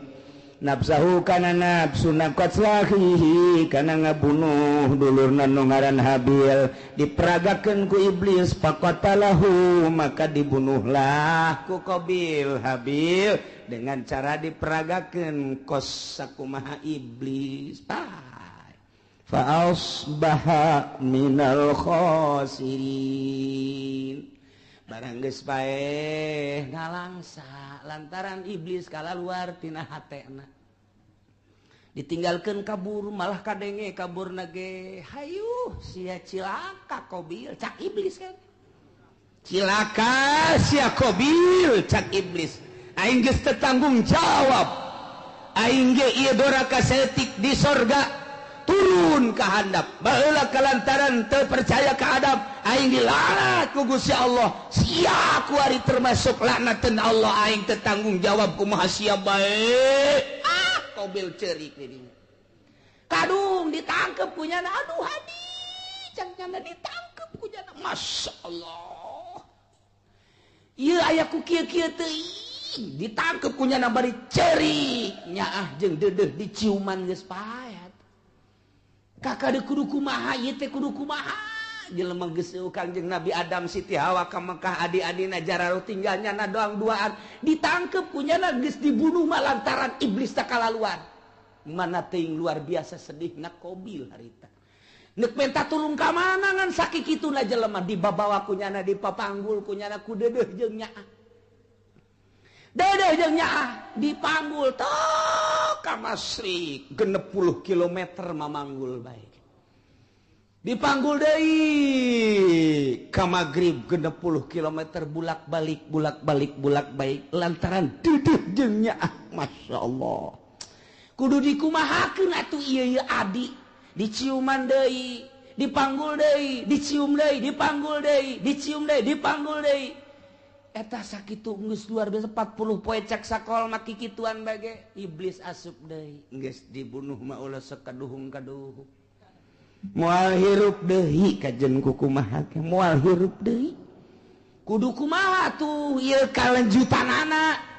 nafsahu kana nafsuna qatlahihi kana ngabunuh dulurna nu ngaran Habil diperagakeun ku iblis faqatalahu maka dibunuhlah ku Qabil Habil dengan cara diperagakeun kos sakumaha iblis. Fa asbaha minal khasirin. Barang geus paeh ngalangsa lantaran iblis kalaluar tina hatena ditinggalkeun kabur malah kadenge kaburna ge hayuh sia cilaka Qabil cak iblis kan cilaka sia Qabil cak iblis aing geus teu tanggung jawab aing ge ieu doraka saeutik di sorga turun ka handap baheula kalantaran teu percaya ka Adam aing dilaknat ku Gusti Allah sia kuari termasuk laknateun Allah aing teu tanggung jawab kumaha sia bae. Ah Qabil ceurik di dinya kadung ditangkep ku nyana aduh hadi cang nyana ditangkep ku nyana Masya Allah ieu aya ku kieu-kieu teuing ditangkep ku nyana bari ceurik nyaah jeung deudeuh diciuman geus paet kakak de kudu kumaha ieu teh kudu kumaha jelema geus Kangjeng Nabi Adam Siti Hawa ka Mekah adi-adina jararo tinggal nyana doang duaan ditangkep ku nyana geus dibunuh mah lantaran iblis teh kalaluan mana teuing luar biasa sedihna Qabil harita neuk menta tulung ka mana ngan sakikituna jelema dibabawa ku nyana dipapanggul ku nyana ku deudeuh jeung nyaah deudeuh jeung nyaah dipanggul tok ka Masrik 60 km mamanggul bae dipanggul deui ka magrib 60 km bulak-balik bulak-balik bulak-balik lantaran deudeuh jeung nyaah. Masya Allah kudu dikumahakeun atuh ieu ieu adi diciuman deui dipanggul deui dicium deui dipanggul deui dicium deui dipanggul deui eta sakitu geus luar biasa 40 poe cek sakol mah kikituan bage iblis asup deui geus dibunuh mah ulah sekaduhung-kaduhung moal hirup deui kajen ku kumaha ge moal hirup deui kudu kumaha tuh ieu kalanjutanana